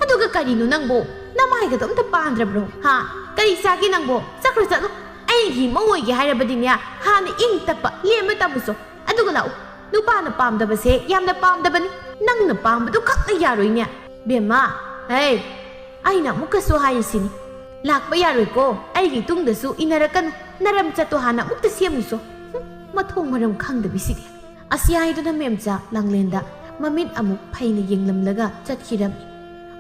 ꯑꯗꯨꯒ ꯀꯔꯤꯅꯣ ꯅꯪꯕꯨ? ꯅꯃꯥꯏꯒꯗꯣ ꯑꯝꯇ ꯄꯥꯟꯗ꯭ꯔꯕ꯭ꯔꯣ? ꯍꯥ? ꯀꯔꯤ ꯆꯥꯒꯦ ꯅꯪꯕꯨ? ꯆꯠꯈ꯭ꯔꯣ ꯆꯠꯂꯣ꯫ ꯑꯩꯒꯤ ꯃꯧ ꯑꯣꯏꯒꯦ ꯍꯥꯏꯔꯕꯗꯤꯅꯦ, ꯍꯥꯟꯅ ꯏꯪ ꯇꯞꯄ ꯂꯦꯝꯕ ꯇꯝꯃꯨꯁꯣ꯫ ꯑꯗꯨꯒ ꯂꯥꯛꯎ, ꯅꯨꯄꯥꯅ ꯄꯥꯝꯗꯕꯁꯦ ꯌꯥꯝꯅ ꯄꯥꯝꯗꯕꯅꯤ, ꯅꯪꯅ ꯄꯥꯝꯕꯗꯨ ꯈꯛꯅ ꯌꯥꯔꯣꯏꯅꯦ꯫ ꯕꯦꯝꯃ, ꯍꯩ, ꯑꯩꯅ ꯑꯃꯨꯛꯀꯁꯨ ꯍꯥꯏꯔꯤꯁꯤꯅꯤ, ꯂꯥꯛꯄ ꯌꯥꯔꯣꯏꯀꯣ, ꯑꯩꯒꯤ ꯇꯨꯡꯗꯁꯨ ꯏꯟꯅꯔꯛꯀꯅꯨ, ꯅꯔꯝ ꯆꯠꯇꯣ ꯍꯥꯟꯅ ꯑꯃꯨꯛꯇ ꯁꯦꯝꯃꯨꯁꯣ꯫ ꯍꯨꯝ, ꯃꯊꯣꯡ ꯃꯔꯝ ꯈꯪꯗꯕꯤꯁꯤꯗꯤ꯫ ꯑꯁꯤ ꯍꯥꯏꯗꯨꯅ ꯃꯦꯝꯆꯥ ꯂꯥꯡꯂꯦꯟꯗ ꯃꯃꯤꯠ ꯑꯃꯨꯛ ꯐꯩꯅ ꯌꯦꯡꯂꯝꯂꯒ ꯆꯠꯈꯤꯔꯝꯃꯤ꯫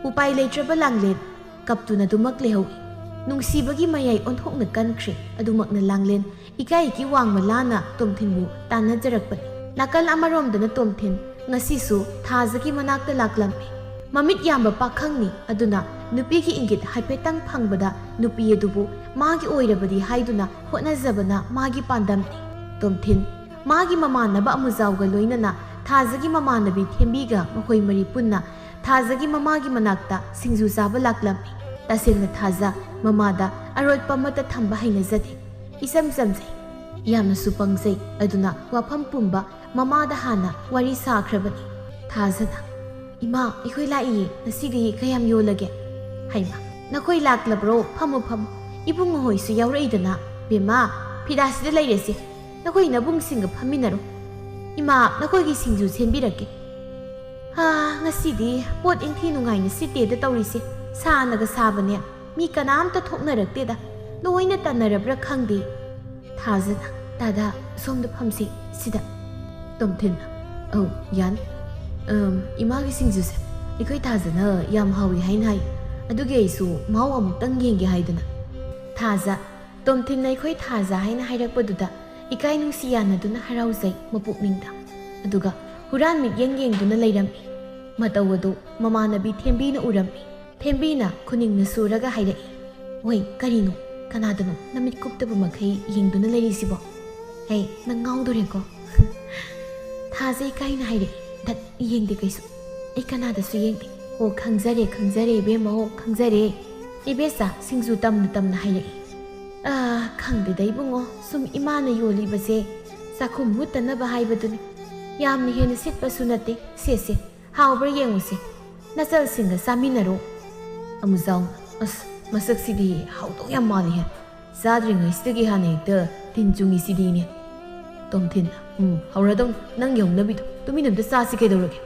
ꯎꯄꯥꯏ ꯂꯩꯇ꯭ꯔꯕ ꯂꯥꯡꯂꯦꯟ ꯀꯞꯇꯨꯅ ꯑꯗꯨꯃꯛ ꯂꯩꯍꯧꯏ꯫ ꯅꯨꯡꯁꯤꯕꯒꯤ ꯃꯌꯥꯏ ꯑꯣꯟꯊꯣꯛꯅ ꯀꯟꯈ꯭ꯔꯦ꯫ ꯑꯗꯨꯃꯛꯅ ꯂꯥꯡꯂꯦꯟ ꯏꯀꯥꯏꯒꯤ ꯋꯥꯡꯃ ꯂꯥꯅ ꯇꯣꯝꯊꯤꯟꯕꯨ ꯇꯥꯟꯅꯖꯔꯛꯄꯅꯤ꯫ ꯅꯥꯀꯜ ꯑꯃꯔꯣꯝꯗꯅ ꯇꯣꯝꯊꯤꯟ ꯉꯁꯤꯁꯨ ꯊꯥꯖꯒꯤ ꯃꯅꯥꯛꯇ ꯂꯥꯛꯂꯝꯃꯤ꯫ ꯃꯃꯤꯠ ꯌꯥꯝꯕ ꯄꯥꯈꯪꯅꯤ, ꯑꯗꯨꯅ ꯅꯨꯄꯤꯒꯤ ꯏꯪꯒꯤꯠ ꯍꯥꯏꯐꯦꯠꯇꯪ ꯐꯪꯕꯗ ꯅꯨꯄꯤ ꯑꯗꯨꯕꯨ ꯃꯥꯒꯤ ꯑꯣꯏꯔꯕꯗꯤ ꯍꯥꯏꯗꯨꯅ ꯍꯣꯠꯅꯖꯕꯅ ꯃꯥꯒꯤ ꯄꯥꯟꯗꯝꯅꯤ꯫ ꯇꯣꯝꯊꯤꯟ ꯃꯥꯒꯤ ꯃꯃꯥꯟꯅꯕ ꯑꯃꯨꯖꯥꯎꯒ ꯂꯣꯏꯅꯅ ꯊꯥꯖꯒꯤ ꯃꯃꯥꯟꯅꯕꯤ ꯊꯦꯝꯕꯤꯒ ꯃꯈꯣꯏ ꯃꯔꯤ ꯄꯨꯟꯅ ꯊꯥꯖꯒꯤ ꯃꯃꯥꯒꯤ ꯃꯅꯥꯛꯇ ꯁꯤꯡꯖꯨ ꯆꯥꯕ ꯂꯥꯛꯂꯝꯃꯤ꯫ ꯇꯁꯦꯡꯅ ꯊꯥꯖ ꯃꯃꯥꯗ ꯑꯔꯣꯠꯄ ꯑꯃꯠꯇ ꯊꯝꯕ ꯍꯩꯅꯖꯗꯦ꯫ ꯏꯆꯝ ꯆꯝꯖꯩ, ꯌꯥꯝꯅꯁꯨ ꯄꯪꯖꯩ꯫ ꯑꯗꯨꯅ ꯋꯥꯐꯝ ꯄꯨꯝꯕ ꯃꯃꯥꯗ ꯍꯥꯟꯅ ꯋꯥꯔꯤ ꯁꯥꯈ꯭ꯔꯕꯅꯤ꯫ ꯊꯥꯖꯅ, "ꯏꯃꯥ, ꯑꯩꯈꯣꯏ ꯂꯥꯛꯏꯌꯦ, ꯉꯁꯤꯗꯤ ꯀꯌꯥꯝ ꯌꯣꯜꯂꯒꯦ?" "ꯍꯩꯃꯥ, ꯅꯈꯣꯏ ꯂꯥꯛꯂꯕ꯭ꯔꯣ? ꯐꯝꯃꯨ, ꯐꯝꯃꯨ꯫ ꯏꯕꯨꯡꯉꯣꯍꯣꯏꯁꯨ ꯌꯥꯎꯔꯛꯏꯗꯅ꯫ ꯕꯦꯝꯃ, ꯐꯤꯗꯥꯁꯤꯗ ꯂꯩꯔꯁꯤ꯫ ꯅꯈꯣꯏ ꯅꯕꯨꯡꯁꯤꯡꯒ ꯐꯝꯃꯤꯟꯅꯔꯣ꯫ ꯏꯃꯥ, ꯅꯈꯣꯏꯒꯤ ꯁꯤꯡꯖꯨ ꯁꯦꯝꯕꯤꯔꯛꯀꯦ꯫ ꯍꯥ, ꯉꯁꯤꯗꯤ ꯄꯣꯠ ꯏꯟꯊꯤ ꯅꯨꯡꯉꯥꯏꯅ ꯁꯤꯠꯇꯦꯗ ꯇꯧꯔꯤꯁꯦ꯫ ꯁꯥꯅꯒ ꯁꯥꯕꯅꯦ꯫ ꯃꯤ ꯀꯅꯥꯝꯇ ꯊꯣꯛꯅꯔꯛꯇꯦꯗ꯫ ꯂꯣꯏꯅ ꯇꯟꯅꯔꯕ꯭ꯔꯥ ꯈꯪꯗꯦ꯫" ꯊꯥꯖꯅ, "ꯗꯥꯗꯥ, ꯁꯣꯝꯗ ꯐꯝꯁꯤ, ꯁꯤꯗ꯫" ꯇꯣꯝꯊꯤꯟꯅ, "ꯑꯧ, ꯌꯥꯅꯤ꯫ ꯑꯝ, ꯏꯃꯥꯒꯤ ꯁꯤꯡꯖꯨꯁꯦ ꯑꯩꯈꯣꯏ ꯊꯥꯖꯅ ꯌꯥꯝ ꯍꯥꯎꯏ ꯍꯥꯏꯅ ꯍꯥꯏ꯫ ꯑꯗꯨꯒꯤ ꯑꯩꯁꯨ ꯃꯍꯥꯎ ꯑꯃꯨꯛꯇꯪ ꯌꯦꯡꯒꯦ ꯍꯥꯏꯗꯨꯅ꯫" ꯊꯥꯖ, ꯇꯣꯝꯊꯤꯟꯅ ꯑꯩꯈꯣꯏ ꯊꯥꯖ ꯍꯥꯏꯅ ꯍꯥꯏꯔꯛꯄꯗꯨꯗ ꯏꯀꯥꯏ ꯅꯨꯡꯁꯤ ꯌꯥꯅꯗꯨꯅ ꯍꯔꯥꯎꯖꯩ ꯃꯄꯨꯛꯅꯤꯡꯗ꯫ ꯑꯗꯨꯒ ꯍꯨꯔꯥꯟ ꯃꯤꯠꯌꯦꯡ ꯌꯦꯡꯗꯨꯅ ꯂꯩꯔꯝꯃꯤ꯫ ꯃꯇꯧ ꯑꯗꯨ ꯃꯃꯥꯟꯅꯕꯤ ꯊꯦꯝꯕꯤꯅ ꯎꯔꯝꯃꯤ꯫ ꯊꯦꯝꯕꯤꯅ ꯈꯨꯅꯤꯡꯅ ꯁꯨꯔꯒ ꯍꯥꯏꯔꯛꯏ, "ꯍꯣꯏ, ꯀꯔꯤꯅꯣ? ꯀꯅꯥꯗꯅꯣ ꯅꯃꯤꯠ ꯀꯨꯞꯇꯕ ꯃꯈꯩ ꯌꯦꯡꯗꯨꯅ ꯂꯩꯔꯤꯁꯤꯕꯣ? ꯍꯦ, ꯅꯪ ꯉꯥꯎꯗꯣꯔꯦꯀꯣ?" ꯊꯥꯖ ꯏꯀꯥꯏꯅ ꯍꯥꯏꯔꯛꯏ, "ꯗꯠ, ꯌꯦꯡꯗꯦ ꯀꯩꯁꯨ꯫ ꯑꯩ ꯀꯅꯥꯗꯁꯨ ꯌꯦꯡꯗꯦ꯫" "ꯑꯣ, ꯈꯪꯖꯔꯦ, ꯈꯪꯖꯔꯦ ꯏꯕꯦꯝꯃ, ꯑꯣ, ꯈꯪꯖꯔꯦ꯫" ꯏꯕꯦꯆꯥ ꯁꯤꯡꯖꯨ ꯇꯝꯅ ꯇꯝꯅ ꯍꯥꯏꯔꯛꯏ, "ꯑꯥ, ꯈꯪꯗꯦꯗ ꯏꯕꯨꯡꯉꯣ, ꯁꯨꯝ ꯏꯃꯥꯅ ꯌꯣꯜꯂꯤꯕꯁꯦ ꯆꯥꯛꯈꯨꯝ ꯃꯨꯠꯇꯅꯕ ꯍꯥꯏꯕꯗꯨꯅꯤ꯫ ꯌꯥꯝꯅ ꯍꯦꯟꯅ ꯁꯤꯠꯄꯁꯨ ꯅꯠꯇꯦ꯫ ꯁꯦ, ꯁꯦ, ꯍꯥꯎꯕ꯭ꯔꯥ ꯌꯦꯡꯉꯨꯁꯦ꯫ ꯅꯆꯜꯁꯤꯡꯒ ꯆꯥꯃꯤꯟꯅꯔꯣ꯫" ꯑꯃꯨꯖꯥꯎꯅ, "ꯑꯁ, ꯃꯁꯛꯁꯤꯗꯤ ꯍꯥꯎꯗꯧ ꯌꯥꯝ ꯃꯥꯜꯂꯤꯍꯦ꯫ ꯆꯥꯗ꯭ꯔꯤꯉꯩꯁꯤꯗꯒꯤ ꯍꯥꯟꯅ ꯍꯦꯛꯇ ꯇꯤꯟ ꯆꯨꯡꯉꯤꯁꯤꯗꯤꯅꯦ꯫ ꯇꯣꯝꯊꯤꯟ, ꯎꯝ, ꯍꯧꯔꯗꯧꯅꯤ꯫ ꯅꯪꯒꯤ ꯍꯧꯅꯕꯤꯗꯣ꯫ ꯇꯨꯃꯤꯟ ꯑꯝꯇ ꯆꯥꯁꯤ ꯀꯩꯗꯧꯔꯒꯦ?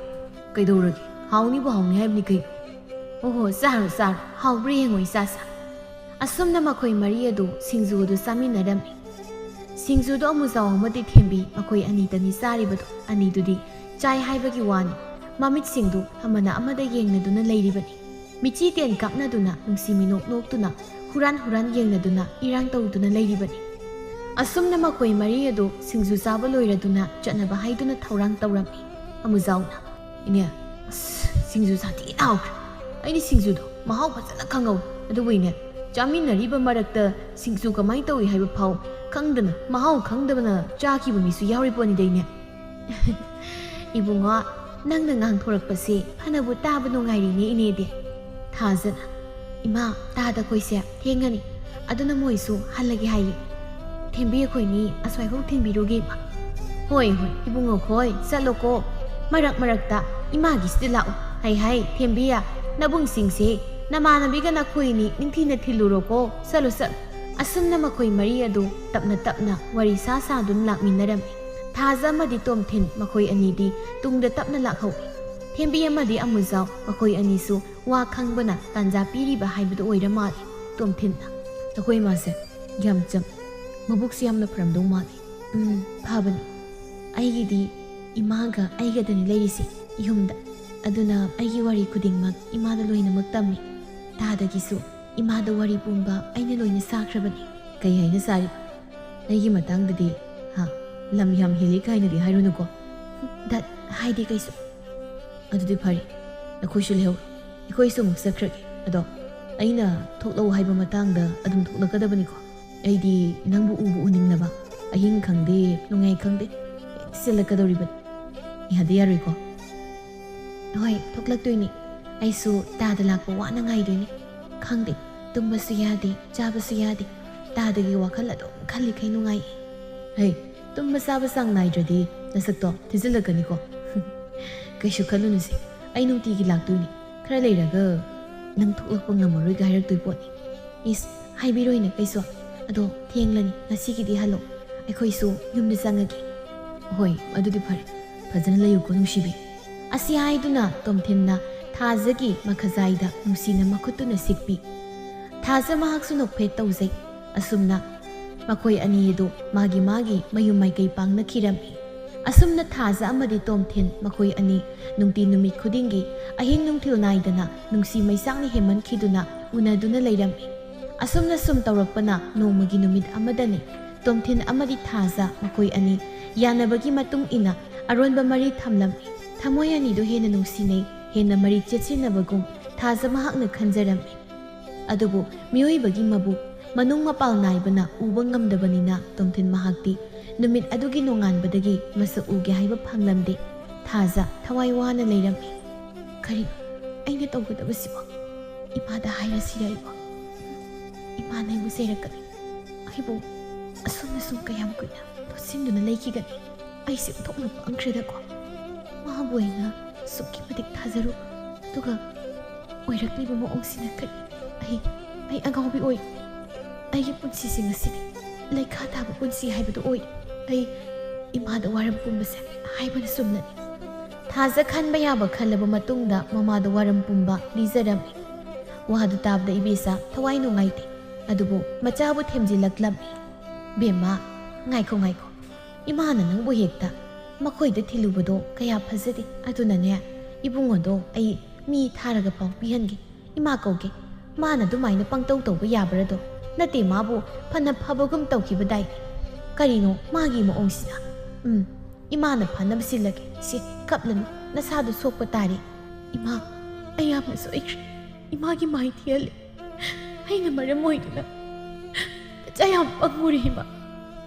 ꯀꯩꯗꯧꯔꯒꯦ? ꯍꯥꯎꯅꯤꯕꯨ ꯍꯥꯎꯅꯤ ꯍꯥꯏꯕꯅꯤ ꯀꯩꯅꯣ꯫ ꯑꯣꯍꯣ, ꯆꯥꯔꯣ, ꯆꯥꯔꯣ꯫ ꯍꯥꯎꯕ꯭ꯔꯥ ꯌꯦꯡꯉꯣ, ꯏꯆꯥꯁꯥ꯫ ꯑꯁꯨꯝꯅ ꯃꯈꯣꯏ ꯃꯔꯤ ꯑꯗꯨ ꯁꯤꯡꯖꯨ ꯑꯗꯨ ꯆꯥꯃꯤꯟꯅꯔꯝꯃꯤ꯫ ꯁꯤꯡꯖꯨꯗꯣ ꯑꯃꯨꯖꯥꯎ ꯑꯃꯗꯤ ꯊꯦꯝꯕꯤ ꯃꯈꯣꯏ ꯑꯅꯤꯇꯅꯤ ꯆꯥꯔꯤꯕꯗꯣ꯫ ꯑꯅꯤꯗꯨꯗꯤ ꯆꯥꯏ ꯍꯥꯏꯕꯒꯤ ꯋꯥꯅꯤ꯫ ꯃꯃꯤꯠꯁꯤꯡꯗꯨ ꯑꯃꯅ ꯑꯃꯗ ꯌꯦꯡꯅꯗꯨꯅ ꯂꯩꯔꯤꯕꯅꯤ꯫ ꯃꯤꯆꯤ ꯇꯦꯟ ꯀꯥꯞꯅꯗꯨꯅ, ꯅꯨꯡꯁꯤ ꯃꯤꯅꯣꯛ ꯅꯣꯛꯇꯨꯅ, ꯍꯨꯔꯥꯟ ꯍꯨꯔꯥꯟ ꯌꯦꯡꯅꯗꯨꯅ, ꯏꯔꯥꯡ ꯇꯧꯗꯨꯅ ꯂꯩꯔꯤꯕꯅꯤ꯫ ꯑꯁꯨꯝꯅ ꯃꯈꯣꯏ ꯃꯔꯤ ꯑꯗꯨ ꯁꯤꯡꯖꯨ ꯆꯥꯕ ꯂꯣꯏꯔꯗꯨꯅ ꯆꯠꯅꯕ ꯍꯥꯏꯗꯨꯅ ꯊꯧꯔꯥꯡ ꯇꯧꯔꯝꯃꯤ꯫ ꯑꯃꯨꯖꯥꯎꯅ, "ꯏꯅꯦ, ꯑꯁ, ꯁꯤꯡꯖꯨ ꯁꯥꯊꯤꯅ ꯍꯥꯎꯈ꯭ꯔꯦ꯫ ꯑꯩꯗꯤ ꯁꯤꯡꯖꯨꯗꯣ ꯃꯍꯥꯎ ꯐꯖꯅ ꯈꯪꯍꯧꯋꯤ꯫ ꯑꯗꯨꯕꯨ ꯏꯅꯦ, ꯆꯥꯃꯤꯟꯅꯔꯤꯕ ꯃꯔꯛꯇ ꯁꯤꯡꯖꯨ ꯀꯃꯥꯏꯅ ꯇꯧꯏ ꯍꯥꯏꯕ ꯐꯥꯎ ꯈꯪꯗꯅ, ꯃꯍꯥꯎ ꯈꯪꯗꯕꯅ ꯆꯥꯈꯤꯕ ꯃꯤꯁꯨ ꯌꯥꯎꯔꯤ ꯄꯣꯠꯅꯤꯗ ꯏꯅꯦ꯫" "ꯏꯕꯨꯡꯉꯣ, ꯅꯪꯅ ꯉꯥꯡꯊꯣꯔꯛꯄꯁꯦ ꯐꯅꯕꯨ ꯇꯥꯕ ꯅꯨꯡꯉꯥꯏꯔꯤꯅꯦ ꯏꯅꯦꯗꯤ꯫" ꯊꯥꯖꯅ, "ꯏꯃꯥ, ꯇꯥꯗ ꯑꯩꯈꯣꯏꯁꯦ ꯊꯦꯡꯉꯅꯤ, ꯑꯗꯨꯅ ꯃꯣꯏꯁꯨ ꯍꯜꯂꯒꯦ ꯍꯥꯏꯌꯦ꯫ ꯊꯦꯝꯕꯤ, ꯑꯩꯈꯣꯏꯅꯤ ꯑꯁ꯭ꯋꯥꯏꯐꯥꯎ ꯊꯤꯟꯕꯤꯔꯨꯒꯦ ꯏꯃꯥ꯫" "ꯍꯣꯏ, ꯍꯣꯏ, ꯏꯕꯨꯡꯉꯣ ꯈꯣꯏ, ꯆꯠꯂꯣꯀꯣ꯫ ꯃꯔꯛ ꯃꯔꯛꯇ ꯏꯃꯥꯒꯤꯁꯤꯗ ꯂꯥꯛꯑꯣ꯫ ꯍꯩ ꯍꯩ, ꯊꯦꯝꯕꯤ, ꯅꯕꯨꯡꯁꯤꯡꯁꯦ ꯅꯃꯥꯟꯅꯕꯤꯒ ꯅꯈꯣꯏꯅꯤ ꯅꯤꯡꯊꯤꯅ ꯊꯤꯜꯂꯨꯔꯣꯀꯣ꯫ ꯆꯠꯂꯣ, ꯆꯠꯂꯣ꯫" ꯑꯁꯨꯝꯅ ꯃꯈꯣꯏ ꯃꯔꯤ ꯑꯗꯨ ꯇꯞꯅ ꯇꯞꯅ ꯋꯥꯔꯤ ꯁꯥ ꯁꯥꯗꯨꯅ ꯂꯥꯛꯃꯤꯟꯅꯔꯝꯃꯤ꯫ ꯊꯥꯖ ꯑꯃꯗꯤ ꯇꯣꯝꯊꯤꯟ ꯃꯈꯣꯏ ꯑꯅꯤꯗꯤ ꯇꯨꯡꯗ ꯇꯞꯅ ꯂꯥꯛꯍꯧꯏ꯫ ꯊꯦꯝꯕꯤ ꯑꯃꯗꯤ ꯑꯃꯨꯖꯥꯎ ꯃꯈꯣꯏ ꯑꯅꯤꯁꯨ ꯋꯥ ꯈꯪꯕꯅ ꯇꯥꯟꯖꯥ ꯄꯤꯔꯤꯕ ꯍꯥꯏꯕꯗꯨ ꯑꯣꯏꯔ ꯃꯥꯜꯂꯤ꯫ ꯇꯣꯝꯊꯤꯟꯅ, "ꯑꯩꯈꯣꯏ ꯏꯃꯥꯁꯦ ꯌꯥꯝ ꯆꯝ, ꯃꯕꯨꯛꯁꯨ ꯌꯥꯝꯅ ꯐꯔꯝꯗꯧ ꯃꯥꯜꯂꯤ꯫" "ꯎꯝ, ꯐꯕꯅꯤ꯫ ꯑꯩꯒꯤꯗꯤ ꯏꯃꯥꯒ ꯑꯩꯒꯗꯅꯤ ꯂꯩꯔꯤꯁꯦ ꯌꯨꯝꯗ꯫ ꯑꯗꯨꯅ ꯑꯩꯒꯤ ꯋꯥꯔꯤ ꯈꯨꯗꯤꯡꯃꯛ ꯏꯃꯥꯗ ꯂꯣꯏꯅꯃꯛ ꯇꯝꯃꯤ꯫ ꯇꯥꯗꯒꯤꯁꯨ ꯏꯃꯥꯗ ꯋꯥꯔꯤ ꯄꯨꯝꯕ ꯑꯩꯅ ꯂꯣꯏꯅ ꯁꯥꯈ꯭ꯔꯕꯅꯤ꯫" "ꯀꯩ ꯍꯥꯏꯅ ꯁꯥꯔꯤ? ꯑꯩꯒꯤ ꯃꯇꯥꯡꯗꯗꯤ, ꯍꯥ, ꯂꯝ ꯌꯥꯝ ꯍꯦꯜꯂꯤ ꯀꯥꯏꯅꯗꯤ ꯍꯥꯏꯔꯨꯅꯨꯀꯣ꯫" "ꯗꯠ, ꯍꯥꯏꯗꯦ ꯀꯩꯁꯨ꯫" "ꯑꯗꯨꯗꯤ ꯐꯔꯦ, ꯅꯈꯣꯏꯁꯨ ꯂꯩꯍꯧꯔꯣ, ꯑꯩꯈꯣꯏꯁꯨ ꯑꯃꯨꯛ ꯆꯠꯈ꯭ꯔꯒꯦ꯫ ꯑꯗꯣ ꯑꯩꯅ ꯊꯣꯛꯂꯛꯎ ꯍꯥꯏꯕ ꯃꯇꯥꯡꯗ ꯑꯗꯨꯝ ꯊꯣꯛꯂꯛꯀꯗꯕꯅꯤꯀꯣ꯫ ꯑꯩꯗꯤ ꯅꯪꯕꯨ ꯎꯕꯨ ꯎꯅꯤꯡꯂꯕ, ꯑꯍꯤꯡ ꯈꯪꯗꯦ, ꯅꯣꯡꯌꯥꯏ ꯈꯪꯗꯦ, ꯍꯦꯛ ꯆꯦꯜꯂꯛꯀꯗꯧꯔꯤꯕꯅꯤ꯫ ꯌꯥꯗꯤ ꯌꯥꯔꯣꯏꯀꯣ?" "ꯍꯣꯏ, ꯊꯣꯛꯂꯛꯇꯣꯏꯅꯤ꯫ ꯑꯩꯁꯨ ꯇꯥꯗ ꯂꯥꯛꯄ ꯋꯥꯅ ꯉꯥꯏꯗꯣꯏꯅꯤ꯫ ꯈꯪꯗꯦ, ꯇꯨꯝꯕꯁꯨ ꯌꯥꯗꯦ, ꯆꯥꯕꯁꯨ ꯌꯥꯗꯦ꯫ ꯇꯥꯗꯒꯤ ꯋꯥꯈꯜ ꯑꯗꯨꯝ ꯈꯜꯂꯤꯈꯩ ꯅꯨꯡꯉꯥꯏꯌꯦ꯫" "ꯍꯩ, ꯇꯨꯝꯕ ꯆꯥꯕ ꯆꯥꯡ ꯅꯥꯏꯗ꯭ꯔꯗꯤ ꯅꯁꯛꯇꯣ ꯊꯤꯖꯤꯜꯂꯛꯀꯅꯤꯀꯣ꯫" "ꯀꯩꯁꯨ ꯈꯜꯂꯨꯅꯨꯁꯦ, ꯑꯩ ꯅꯨꯡꯇꯤꯒꯤ ꯂꯥꯛꯇꯣꯏꯅꯤ꯫ ꯈꯔ ꯂꯩꯔꯒ ꯅꯪ ꯊꯣꯛꯂꯛꯄ ꯉꯝꯃꯔꯣꯏꯒ ꯍꯥꯏꯔꯛꯇꯣꯏ ꯄꯣꯠꯅꯤ꯫" "ꯏꯁ, ꯍꯥꯏꯕꯤꯔꯣꯏꯅꯦ ꯀꯩꯁꯨ꯫ "ꯑꯗꯣ ꯊꯦꯡꯂꯅꯤ, ꯉꯁꯤꯒꯤꯗꯤ ꯍꯜꯂꯣ, ꯑꯩꯈꯣꯏꯁꯨ ꯌꯨꯝꯗ ꯆꯪꯉꯒꯦ꯫" "ꯍꯣꯏ, ꯑꯗꯨꯗꯤ ꯐꯔꯦ, ꯐꯖꯅ ꯂꯩꯌꯨꯀꯣ ꯅꯨꯡꯁꯤꯕꯤ꯫" ꯑꯁꯤ ꯍꯥꯏꯗꯨꯅ ꯇꯣꯝꯊꯤꯟꯅ ꯊꯥꯖꯒꯤ ꯃꯈꯖꯥꯏꯗ ꯅꯨꯡꯁꯤꯅ ꯃꯈꯨꯠꯇꯨꯅ ꯁꯤꯛꯄꯤ꯫ ꯊꯥꯖ ꯃꯍꯥꯛꯁꯨ ꯅꯣꯛꯐꯦꯠ ꯇꯧꯖꯩ꯫ ꯑꯁꯨꯝꯅ ꯃꯈꯣꯏ ꯑꯅꯤ ꯑꯗꯨ ꯃꯥꯒꯤ ꯃꯥꯒꯤ ꯃꯌꯨꯝ ꯃꯥꯏꯀꯩ ꯄꯥꯡꯅꯈꯤꯔꯝꯃꯤ꯫ ꯑꯁꯨꯝꯅ ꯊꯥꯖ ꯑꯃꯗꯤ ꯇꯣꯝꯊꯤꯟ ꯃꯈꯣꯏ ꯑꯅꯤ ꯅꯨꯡꯇꯤ ꯅꯨꯃꯤꯠ ꯈꯨꯗꯤꯡꯒꯤ ꯑꯍꯤꯡ ꯅꯨꯡꯊꯤꯜ ꯅꯥꯏꯗꯅ ꯅꯨꯡꯁꯤ ꯃꯩꯆꯥꯛꯅ ꯍꯦꯟꯃꯟꯈꯤꯗꯨꯅ ꯎꯅꯗꯨꯅ ꯂꯩꯔꯝꯃꯤ꯫ ꯑꯁꯨꯝꯅ ꯁꯨꯝ ꯇꯧꯔꯛꯄꯅ ꯅꯣꯡꯃꯒꯤ ꯅꯨꯃꯤꯠ ꯑꯃꯗꯅꯤ ꯇꯣꯝꯊꯤꯟ ꯑꯃꯗꯤ ꯊꯥꯖ ꯃꯈꯣꯏ ꯑꯅꯤ ꯌꯥꯅꯕꯒꯤ ꯃꯇꯨꯡ ꯏꯟꯅ ꯑꯔꯣꯟꯕ ꯃꯔꯤ ꯊꯝꯂꯝꯃꯤ꯫ ꯊꯃꯣꯏ ꯑꯅꯤꯗꯨ ꯍꯦꯟꯅ ꯅꯨꯡꯁꯤꯅꯩ, ꯍꯦꯟꯅ ꯃꯔꯤ ꯆꯦꯠꯁꯤꯟꯅꯕꯒꯨꯝ ꯊꯥꯖ ꯃꯍꯥꯛꯅ ꯈꯟꯖꯔꯝꯃꯤ꯫ ꯑꯗꯨꯕꯨ ꯃꯤꯑꯣꯏꯕꯒꯤ ꯃꯕꯨꯛ ꯃꯅꯨꯡ ꯃꯄꯥꯜ ꯅꯥꯏꯕꯅ ꯎꯕ ꯉꯝꯗꯕꯅꯤꯅ ꯇꯣꯝꯊꯤꯟ ꯃꯍꯥꯛꯇꯤ ꯅꯨꯃꯤꯠ ꯑꯗꯨꯒꯤ ꯅꯣꯡꯉꯥꯟꯕꯗꯒꯤ ꯃꯁꯛ ꯎꯒꯦ ꯍꯥꯏꯕ ꯐꯪꯂꯝꯗꯦ꯫ ꯊꯥꯖ ꯊꯋꯥꯏ ꯋꯥꯅ ꯂꯩꯔꯝꯃꯤ꯫ "ꯀꯔꯤ ꯑꯩꯅ ꯇꯧꯒꯗꯕꯁꯤꯕꯣ? ꯏꯃꯥꯗ ꯍꯥꯏꯔꯁꯤꯔ ꯑꯩꯕꯣ? ꯏꯃꯥꯅ ꯑꯩꯕꯨ ꯆꯩꯔꯛꯀꯅꯤ꯫ ꯑꯩꯕꯨ ꯑꯁꯨꯝꯅ ꯁꯨꯝ ꯀꯌꯥꯝ ꯀꯨꯏꯅ ꯂꯣꯠꯁꯤꯟꯗꯨꯅ ꯂꯩꯈꯤꯒꯅꯤ? ꯑꯩꯁꯦ ꯑꯣꯟꯊꯣꯛꯅ ꯄꯪꯈ꯭ꯔꯦꯗꯀꯣ꯫ ꯃꯥꯕꯨ ꯑꯩꯅ ꯑꯁꯨꯛꯀꯤ ꯃꯇꯤꯛ ꯊꯥꯖꯔꯨꯕ, ꯑꯗꯨꯒ ꯑꯣꯏꯔꯛꯂꯤꯕ ꯃꯑꯣꯡꯁꯤꯅ ꯀꯔꯤ? ꯑꯩ, ꯑꯩ ꯑꯉꯥꯎꯕꯤ ꯑꯣꯏ꯫ ꯑꯩꯒꯤ ꯄꯨꯟꯁꯤꯁꯦ ꯉꯁꯤꯗꯤ ꯂꯩꯈꯥ ꯇꯥꯕ ꯄꯨꯟꯁꯤ ꯍꯥꯏꯕꯗꯨ ꯑꯣꯏ꯫ ꯑꯩ ꯏꯃꯥꯗ ꯋꯥꯔꯝ ꯄꯨꯝꯕꯁꯦ ꯍꯥꯏꯕꯅ ꯆꯨꯝꯂꯅꯤ꯫" ꯊꯥꯖ ꯈꯟꯕ ꯌꯥꯕ ꯈꯜꯂꯕ ꯃꯇꯨꯡꯗ ꯃꯃꯥꯗ ꯋꯥꯔꯝ ꯄꯨꯝꯕ ꯂꯤꯖꯔꯝꯃꯤ꯫ ꯋꯥꯗꯨ ꯇꯥꯕꯗ ꯏꯕꯦꯆꯥ ꯊꯋꯥꯏ ꯅꯨꯡꯉꯥꯏꯇꯦ꯫ ꯑꯗꯨꯕꯨ ꯃꯆꯥꯕꯨ ꯊꯦꯝꯖꯤꯜꯂꯛꯂꯝꯃꯤ꯫ "ꯕꯦꯝꯃ, ꯉꯥꯏꯈꯣ, ꯉꯥꯏꯈꯣ꯫ ꯏꯃꯥꯅ ꯅꯪꯕꯨ ꯍꯦꯛꯇ ꯃꯈꯣꯏꯗ ꯊꯤꯜꯂꯨꯕꯗꯣ ꯀꯌꯥ ꯐꯖꯗꯦ꯫ ꯑꯗꯨꯅꯅꯦ, ꯏꯕꯨꯡꯉꯣꯗꯣ ꯑꯩ ꯃꯤ ꯊꯥꯔꯒ ꯄꯥꯎ ꯄꯤꯍꯟꯒꯦ꯫ ꯏꯃꯥ ꯀꯧꯒꯦ꯫ ꯃꯥꯅ ꯑꯗꯨꯃꯥꯏꯅ ꯄꯪꯇꯧ ꯇꯧꯕ ꯌꯥꯕ꯭ꯔꯗꯣ? ꯅꯠꯇꯦ, ꯃꯥꯕꯨ ꯐꯅ ꯐꯕꯒꯨꯝ ꯇꯧꯈꯤꯕꯗꯥꯏ꯫ ꯀꯔꯤꯅꯣ ꯃꯥꯒꯤ ꯃꯑꯣꯡꯁꯤꯅ? ꯎꯝ, ꯏꯃꯥꯅ ꯐꯅꯕ ꯁꯤꯜꯂꯒꯦ꯫ ꯁꯤ, ꯀꯞꯂꯅꯨ, ꯅꯁꯥꯗꯨ ꯁꯣꯛꯄ ꯇꯥꯔꯦ꯫" "ꯏꯃꯥ, ꯑꯩ ꯌꯥꯝꯅ ꯁꯣꯏꯈ꯭ꯔꯦ꯫ ꯏꯃꯥꯒꯤ ꯃꯥꯏ ꯊꯤꯍꯜꯂꯦ꯫ ꯑꯩꯅ ꯃꯔꯝ ꯑꯣꯏꯗꯨꯅ ꯅꯆꯥ ꯌꯥꯝ ꯄꯪꯉꯨꯔꯦ ꯏꯃꯥ꯫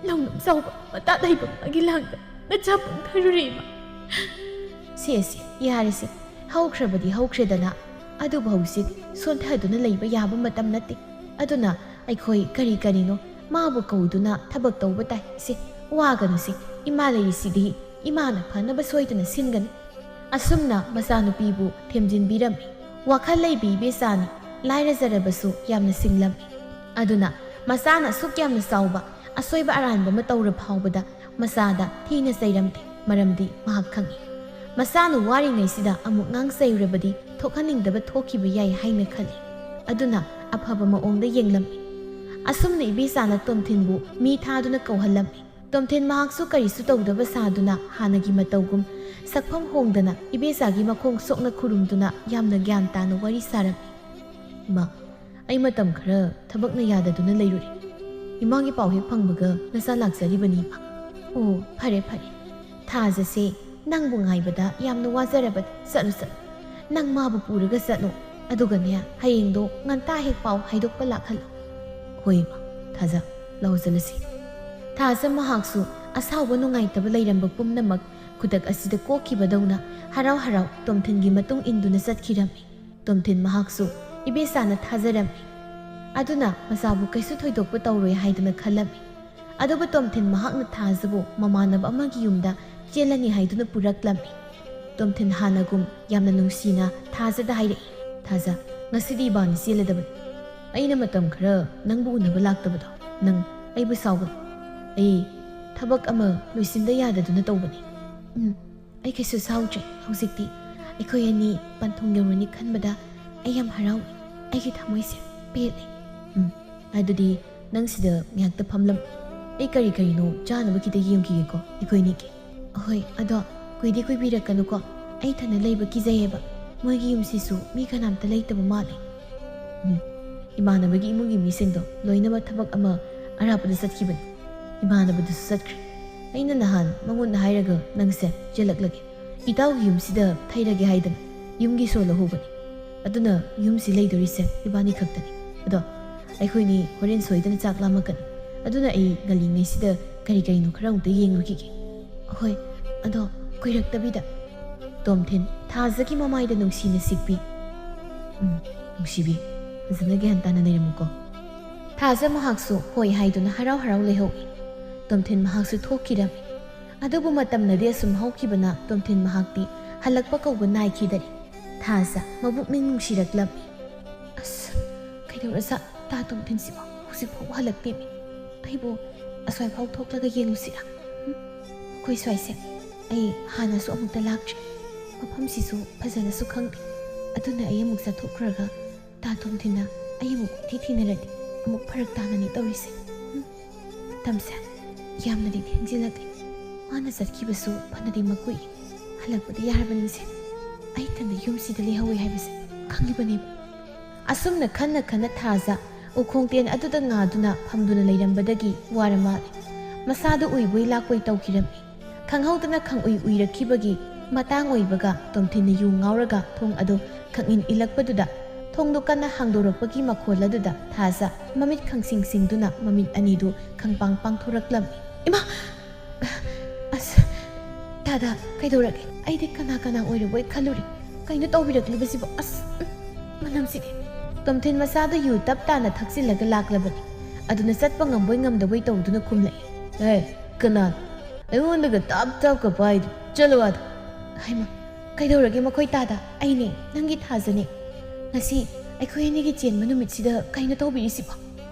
ꯂꯧꯅꯝ ꯆꯥꯎꯕ ꯃꯇꯥ ꯂꯩꯕ ꯃꯥꯒꯤ ꯂꯥꯡꯗ ꯅꯆꯥ ꯄꯪꯊꯔꯨꯔꯦ ꯏꯃꯥ꯫" "ꯁꯦ, ꯁꯦ, ꯌꯥꯔꯦꯁꯦ꯫ ꯍꯧꯈ꯭ꯔꯕꯗꯤ ꯍꯧꯈ꯭ꯔꯦꯗꯅ꯫ ꯑꯗꯨꯕꯨ ꯍꯧꯖꯤꯛ ꯁꯣꯟꯊꯗꯨꯅ ꯂꯩꯕ ꯌꯥꯕ ꯃꯇꯝ ꯅꯠꯇꯦ꯫ ꯑꯗꯨꯅ ꯑꯩꯈꯣꯏ ꯀꯔꯤ ꯀꯔꯤꯅꯣ ꯃꯥꯕꯨ ꯀꯧꯗꯨꯅ ꯊꯕꯛ ꯇꯧꯕ ꯇꯥꯏ꯫ ꯁꯦ, ꯋꯥꯒꯅꯨꯁꯦ꯫ ꯏꯃꯥ ꯂꯩꯔꯤꯁꯤꯗꯤ ꯏꯃꯥꯅ ꯐꯅꯕ ꯁꯣꯏꯗꯅ ꯁꯤꯟꯒꯅꯤ꯫" ꯑꯁꯨꯝꯅ ꯃꯆꯥꯅꯨꯄꯤꯕꯨ ꯊꯦꯝꯖꯤꯟꯕꯤꯔꯝꯃꯤ꯫ ꯋꯥꯈꯜ ꯂꯩꯕꯤ ꯏꯕꯦꯆꯥꯅꯤ, ꯂꯥꯏꯔꯖꯔꯕꯁꯨ ꯌꯥꯝꯅ ꯁꯤꯡꯂꯝꯃꯤ꯫ ꯑꯗꯨꯅ ꯃꯆꯥꯅ ꯑꯁꯨꯛ ꯌꯥꯝꯅ ꯆꯥꯎꯕ ꯑꯁꯣꯏꯕ ꯑꯔꯥꯟꯕ ꯑꯃ ꯇꯧꯔ ꯐꯥꯎꯕꯗ ꯃꯆꯥꯗ ꯊꯤꯅ ꯆꯩꯔꯝꯗꯦ꯫ ꯃꯔꯝꯗꯤ ꯃꯍꯥꯛ ꯈꯪꯏ, ꯃꯆꯥꯅ ꯋꯥꯔꯤꯉꯩꯁꯤꯗ ꯑꯃꯨꯛ ꯉꯥꯡ ꯆꯩꯔꯕꯗꯤ ꯊꯣꯛꯍꯟꯅꯤꯡꯗꯕ ꯊꯣꯛꯈꯤꯕ ꯌꯥꯏ ꯍꯥꯏꯅ ꯈꯜꯂꯤ꯫ ꯑꯗꯨꯅ ꯑꯐꯕ ꯃꯑꯣꯡꯗ ꯌꯦꯡꯂꯝꯃꯤ꯫ ꯑꯁꯨꯝꯅ ꯏꯕꯦꯆꯥꯅ ꯇꯣꯝꯊꯤꯟꯕꯨ ꯃꯤ ꯊꯥꯗꯨꯅ ꯀꯧꯍꯜꯂꯝꯃꯤ꯫ ꯇꯣꯝꯊꯤꯟ ꯃꯍꯥꯛꯁꯨ ꯀꯔꯤꯁꯨ ꯇꯧꯗꯕ ꯁꯥꯗꯨꯅ ꯍꯥꯟꯅꯒꯤ ꯃꯇꯧꯒꯨꯝ ꯁꯛꯐꯝ ꯍꯣꯡꯗꯅ ꯏꯕꯦꯆꯥꯒꯤ ꯃꯈꯣꯡ ꯁꯣꯛꯅ ꯈꯨꯔꯨꯝꯗꯨꯅ ꯌꯥꯝꯅ ꯒ꯭ꯌꯥꯟ ꯇꯥꯅ ꯋꯥꯔꯤ ꯁꯥꯔꯝꯃꯤ꯫ "ꯏꯃꯥ, ꯑꯩ ꯃꯇꯝ ꯈꯔ ꯊꯕꯛꯅ ꯌꯥꯗꯗꯨꯅ ꯂꯩꯔꯨꯔꯦ꯫ ꯏꯃꯥꯒꯤ ꯄꯥꯎ ꯍꯦꯛ ꯐꯪꯕꯒ ꯅꯆꯥ ꯂꯥꯛꯆꯔꯤꯕꯅꯤ, ꯏꯃꯥ꯫" "ꯑꯣ, ꯐꯔꯦ ꯐꯔꯦ꯫ ꯊꯥꯖꯁꯦ ꯅꯪꯕꯨ ꯉꯥꯏꯕꯗ ꯌꯥꯝꯅ ꯋꯥꯖꯔꯕꯅꯤ꯫ ꯆꯠꯂꯨ ꯆꯠꯂꯨ꯫ ꯅꯪ ꯃꯥꯕꯨ ꯄꯨꯔꯒ ꯆꯠꯂꯣ꯫ ꯑꯗꯨꯒꯅꯦ, ꯍꯌꯦꯡꯗꯣ ꯉꯟꯇꯥ ꯍꯦꯛ ꯄꯥꯎ ꯍꯥꯏꯗꯣꯛꯄ ꯂꯥꯛꯍꯜꯂꯣ꯫" "ꯍꯣꯏ ꯏꯃꯥ꯫ ꯊꯥꯖ, ꯂꯥꯎ ꯆꯠꯂꯁꯤ꯫" ꯊꯥꯖ ꯃꯍꯥꯛꯁꯨ ꯑꯁꯥꯎꯕ ꯅꯨꯡꯉꯥꯏꯇꯕ ꯂꯩꯔꯝꯕ ꯄꯨꯝꯅꯃꯛ ꯈꯨꯗꯛ ꯑꯁꯤꯗ ꯀꯣꯛꯈꯤꯕꯗꯧꯅ ꯍꯔꯥꯎ ꯍꯔꯥꯎ ꯇꯣꯝꯊꯤꯟꯒꯤ ꯃꯇꯨꯡ ꯏꯟꯗꯨꯅ ꯆꯠꯈꯤꯔꯝꯃꯤ꯫ ꯇꯣꯝꯊꯤꯟ ꯃꯍꯥꯛꯁꯨ ꯏꯕꯦꯆꯥꯅ ꯊꯥꯖꯔꯝꯃꯤ꯫ ꯑꯗꯨꯅ ꯃꯆꯥꯕꯨ ꯀꯩꯁꯨ ꯊꯣꯏꯗꯣꯛꯄ ꯇꯧꯔꯣꯏ ꯍꯥꯏꯗꯨꯅ ꯈꯜꯂꯝꯃꯤ꯫ ꯑꯗꯨꯕꯨ ꯇꯣꯝꯊꯤꯟ ꯃꯍꯥꯛꯅ ꯊꯥꯖꯕꯨ ꯃꯃꯥꯟꯅꯕ ꯑꯃꯒꯤ ꯌꯨꯝꯗ ꯆꯦꯜꯂꯅꯤ ꯍꯥꯏꯗꯨꯅ ꯄꯨꯔꯛꯂꯝꯃꯤ꯫ ꯇꯣꯝꯊꯤꯟ ꯍꯥꯟꯅꯒꯨꯝ ꯌꯥꯝꯅ ꯅꯨꯡꯁꯤꯅ ꯊꯥꯖꯗ ꯍꯥꯏꯔꯛꯏ, "ꯊꯥꯖ, ꯉꯁꯤꯗꯤ ꯏꯕꯥꯅꯤ ꯆꯦꯜꯂꯗꯕꯅꯤ꯫ ꯑꯩꯅ ꯃꯇꯝ ꯈꯔ ꯅꯪꯕꯨ ꯎꯅꯕ ꯂꯥꯛꯇꯕꯗꯣ ꯅꯪ ꯑꯩꯕꯨ ꯁꯥꯎꯒꯅꯨ꯫ ꯑꯩ ꯊꯕꯛ ꯑꯃ ꯂꯣꯏꯁꯤꯟꯗ ꯌꯥꯗꯗꯨꯅ ꯇꯧꯕꯅꯤ꯫" "ꯎꯝ, ꯑꯩ ꯀꯩꯁꯨ ꯁꯥꯎꯗ꯭ꯔꯦ꯫ ꯍꯧꯖꯤꯛꯇꯤ ꯑꯩꯈꯣꯏ ꯑꯅꯤ ꯄꯟꯊꯨꯡ ꯌꯧꯔꯅꯤ ꯈꯟꯕꯗ ꯑꯩ ꯌꯥꯝ ꯍꯔꯥꯎꯏ꯫ ꯑꯩꯒꯤ ꯊꯃꯣꯏꯁꯦ ꯄꯦꯜꯂꯦ꯫" "ꯎꯝ, ꯑꯗꯨꯗꯤ ꯅꯪ ꯁꯤꯗ ꯉꯥꯏꯍꯥꯛꯇ ꯐꯝꯂꯝ꯫ ꯑꯩ ꯀꯔꯤ ꯀꯔꯤꯅꯣ ꯆꯥꯅꯕ ꯈꯤꯇ ꯌꯦꯡꯈꯤꯒꯦꯀꯣ ꯑꯩꯈꯣꯏꯅꯤꯒꯤ꯫ ꯑꯍꯣꯏ, ꯑꯗꯣ ꯀꯨꯏꯗꯤ ꯀꯨꯏꯕꯤꯔꯛꯀꯅꯨꯀꯣ꯫ ꯑꯩ ꯏꯊꯟꯗ ꯂꯩꯕ ꯀꯤꯖꯩꯌꯦꯕ꯫ ꯃꯣꯏꯒꯤ ꯌꯨꯝꯁꯤꯁꯨ ꯃꯤ ꯀꯅꯥꯝꯇ ꯂꯩꯇꯕ ꯃꯥꯜꯂꯦ꯫" "ꯎꯝ, ꯏꯃꯥꯟꯅꯕꯒꯤ ꯏꯃꯨꯡꯒꯤ ꯃꯤꯁꯤꯡꯗꯣ ꯂꯣꯏꯅꯃꯛ ꯊꯕꯛ ꯑꯃ ꯑꯔꯥꯞꯄꯗ ꯆꯠꯈꯤꯕꯅꯤ꯫ ꯏꯃꯥꯟꯅꯕꯗꯨꯁꯨ ꯆꯠꯈ꯭ꯔꯦ꯫ ꯑꯩꯅ ꯅꯍꯥꯟ ꯃꯉꯣꯟꯗ ꯍꯥꯏꯔꯒ ꯅꯪꯁꯦ ꯆꯦꯜꯂꯛꯂꯒꯦ꯫ ꯏꯇꯥꯎꯒꯤ ꯌꯨꯝꯁꯤꯗ ꯊꯩꯔꯒꯦ ꯍꯥꯏꯗꯅ ꯌꯨꯝꯒꯤ ꯁꯣ ꯂꯧꯍꯧꯕꯅꯤ꯫ ꯑꯗꯨꯅ ꯌꯨꯝꯁꯤ ꯂꯩꯗꯣꯔꯤꯁꯦ ꯏꯕꯥꯅꯤ ꯈꯛꯇꯅꯤ꯫ ꯑꯗꯣ ꯑꯩꯈꯣꯏꯅꯤ ꯍꯣꯔꯦꯟ ꯁꯣꯏꯗꯅ ꯆꯥꯛ ꯂꯥꯝꯃꯛꯀꯅꯤ꯫ ꯑꯗꯨꯅ ꯑꯩ ꯉꯜꯂꯤꯉꯩꯁꯤꯗ ꯀꯔꯤ ꯀꯔꯤꯅꯣ ꯈꯔ ꯑꯃꯨꯛꯇ ꯌꯦꯡꯂꯨꯈꯤꯒꯦ꯫" "ꯍꯣꯏ, ꯑꯗꯣ ꯀꯨꯏꯔꯛꯇꯕꯤꯗ꯫" ꯇꯣꯝꯊꯤꯟ ꯊꯥꯖꯒꯤ ꯃꯃꯥꯏꯗ ꯅꯨꯡꯁꯤꯅ ꯁꯤꯛꯄꯤ꯫ "ꯎꯝ, ꯅꯨꯡꯁꯤꯕꯤ, ꯐꯖꯅ ꯒ꯭ꯌꯥꯟ ꯇꯥꯅ ꯂꯩꯔꯝꯃꯨꯀꯣ꯫" ꯊꯥꯖ ꯃꯍꯥꯛꯁꯨ ꯍꯣꯏ ꯍꯥꯏꯗꯨꯅ ꯍꯔꯥꯎ ꯍꯔꯥꯎ ꯂꯩꯍꯧꯏ꯫ ꯇꯣꯝꯊꯤꯟ ꯃꯍꯥꯛꯁꯨ ꯊꯣꯛꯈꯤꯔꯝꯃꯤ꯫ ꯑꯗꯨꯕꯨ ꯃꯇꯝꯅꯗꯤ ꯑꯁꯨꯝ ꯍꯧꯈꯤꯕꯅ ꯇꯣꯝꯊꯤꯟ ꯃꯍꯥꯛꯇꯤ ꯍꯜꯂꯛꯄ ꯀꯧꯕ ꯅꯥꯏꯈꯤꯗꯔꯦ꯫ ꯊꯥꯖ ꯃꯕꯨꯛꯅꯤꯡ ꯅꯨꯡꯁꯤꯔꯛꯂꯝꯃꯤ꯫ "ꯑꯁ, ꯀꯩꯗꯧꯔꯖꯥꯠ ꯇꯥ ꯇꯣꯝꯊꯤꯟꯁꯤꯕꯣ? ꯍꯧꯖꯤꯛꯐꯥꯎ ꯍꯜꯂꯛꯇꯦꯃꯤ꯫ ꯑꯩꯕꯨ ꯑꯁ꯭ꯋꯥꯏꯐꯥꯎ ꯊꯣꯛꯂꯒ ꯌꯦꯡꯉꯨꯁꯤꯔꯥ? ꯎꯝ? ꯑꯩꯈꯣꯏ ꯁ꯭ꯋꯥꯏꯁꯦ ꯑꯩ ꯍꯥꯟꯅꯁꯨ ꯑꯃꯨꯛꯇ ꯂꯥꯛꯇ꯭ꯔꯤ꯫ ꯃꯐꯝꯁꯤꯁꯨ ꯐꯖꯅꯁꯨ ꯈꯪꯗꯦ꯫ ꯑꯗꯨꯅ ꯑꯩ ꯑꯃꯨꯛ ꯆꯠꯊꯣꯛꯈ꯭ꯔꯒ ꯇꯥ ꯇꯣꯝꯊꯤꯟꯅ ꯑꯩ ꯑꯃꯨꯛ ꯀꯣꯏꯊꯤ ꯊꯤꯅꯔꯗꯤ ꯑꯃꯨꯛ ꯐꯔꯛ ꯇꯥꯅꯅꯤ ꯇꯧꯔꯤꯁꯦ꯫ ꯎꯝ? ꯃꯇꯝꯁꯦ ꯌꯥꯝꯅꯗꯤ ꯊꯦꯡꯖꯤꯜꯂꯛꯂꯦ꯫ ꯃꯥꯅ ꯆꯠꯈꯤꯕꯁꯨ ꯐꯅꯗꯤ ꯃꯀꯨꯏ꯫ ꯍꯜꯂꯛꯄꯗꯤ ꯌꯥꯔꯕꯅꯤꯁꯦ꯫ ꯑꯩ ꯏꯊꯟꯗ ꯌꯨꯝꯁꯤꯗ ꯂꯩꯍꯧꯋꯦ ꯍꯥꯏꯕꯁꯦ ꯈꯪꯉꯤꯕꯅꯦꯕ꯫ ꯑꯁꯨꯝꯅ ꯈꯟꯅ ꯈꯟꯅ ꯊꯥꯖ ꯎꯈꯣꯡꯇꯦꯟ ꯑꯗꯨꯗ ꯉꯥꯗꯨꯅ ꯐꯝꯗꯨꯅ ꯂꯩꯔꯝꯕꯗꯒꯤ ꯋꯥꯔ ꯃꯥꯜꯂꯦ꯫ ꯃꯁꯥꯗꯨ ꯎꯏꯕꯣꯏ ꯂꯥꯛꯄꯣꯏ ꯇꯧꯈꯤꯔꯝꯃꯤ꯫ ꯈꯪꯍꯧꯗꯅ ꯈꯪꯎꯏ ꯎꯏꯔꯛꯈꯤꯕꯒꯤ ꯃꯇꯥꯡ ꯑꯣꯏꯕꯒ ꯇꯣꯝꯊꯤꯟꯅ ꯌꯨ ꯉꯥꯎꯔꯒ ꯊꯣꯡ ꯑꯗꯨ ꯈꯪꯏꯟ ꯏꯜꯂꯛꯄꯗꯨꯗ ꯊꯣꯡꯗꯨ ꯀꯟꯅ ꯍꯥꯡꯗꯣꯔꯛꯄꯒꯤ ꯃꯈꯣꯜ ꯑꯗꯨꯗ ꯊꯥꯖ ꯃꯃꯤꯠ ꯈꯪꯁꯤꯡ ꯁꯤꯡꯗꯨꯅ ꯃꯃꯤꯠ ꯑꯅꯤꯗꯨ ꯈꯪꯄꯥꯡ ꯄꯥꯡꯊꯣꯔꯛꯂꯝꯃꯤ꯫ "ꯏꯃꯥ! ꯑꯁ! ꯇꯥꯗ, ꯀꯩꯗꯧꯔꯒꯦ? ꯑꯩꯗꯤ ꯀꯅꯥ ꯀꯅꯥ ꯑꯣꯏꯔꯕꯣꯏ ꯈꯜꯂꯨꯔꯦ꯫ ꯀꯩꯅꯣ ꯇꯧꯕꯤꯔꯛꯂꯤꯕꯁꯤꯕꯣ? ꯑꯁ! ꯎꯝ, ꯃꯅꯝꯁꯤꯗꯤ!" ꯇꯣꯝꯊꯤꯟ ꯃꯁꯥꯗ ꯌꯨ ꯇꯞ ꯇꯥꯅ ꯊꯛꯆꯤꯜꯂꯒ ꯂꯥꯛꯂꯕꯅꯤ꯫ ꯑꯗꯨꯅ ꯆꯠꯄ ꯉꯝꯕꯣꯏ ꯉꯝꯗꯕꯣꯏ ꯇꯧꯗꯨꯅ ꯈꯨꯝꯂꯛꯏ꯫ "ꯑꯦ, ꯀꯅꯥꯅꯣ ꯑꯩꯉꯣꯟꯗꯒ ꯇꯞ ꯇꯞꯀ ꯄꯥꯏꯗꯨ? ꯆꯠꯂꯣ ꯑꯥꯗ!" "ꯍꯩꯃꯥ, ꯀꯩꯗꯧꯔꯒꯦ ꯃꯈꯣꯏ ꯇꯥꯗ? ꯑꯩꯅꯦ, ꯅꯪꯒꯤ ꯊꯥꯖꯅꯦ꯫ ꯉꯁꯤ ꯑꯩꯈꯣꯏ ꯑꯅꯤꯒꯤ ꯆꯦꯟꯕ ꯅꯨꯃꯤꯠꯁꯤꯗ ꯀꯩꯅꯣ ꯇꯧꯕꯤꯔꯤꯁꯤꯕꯣ?"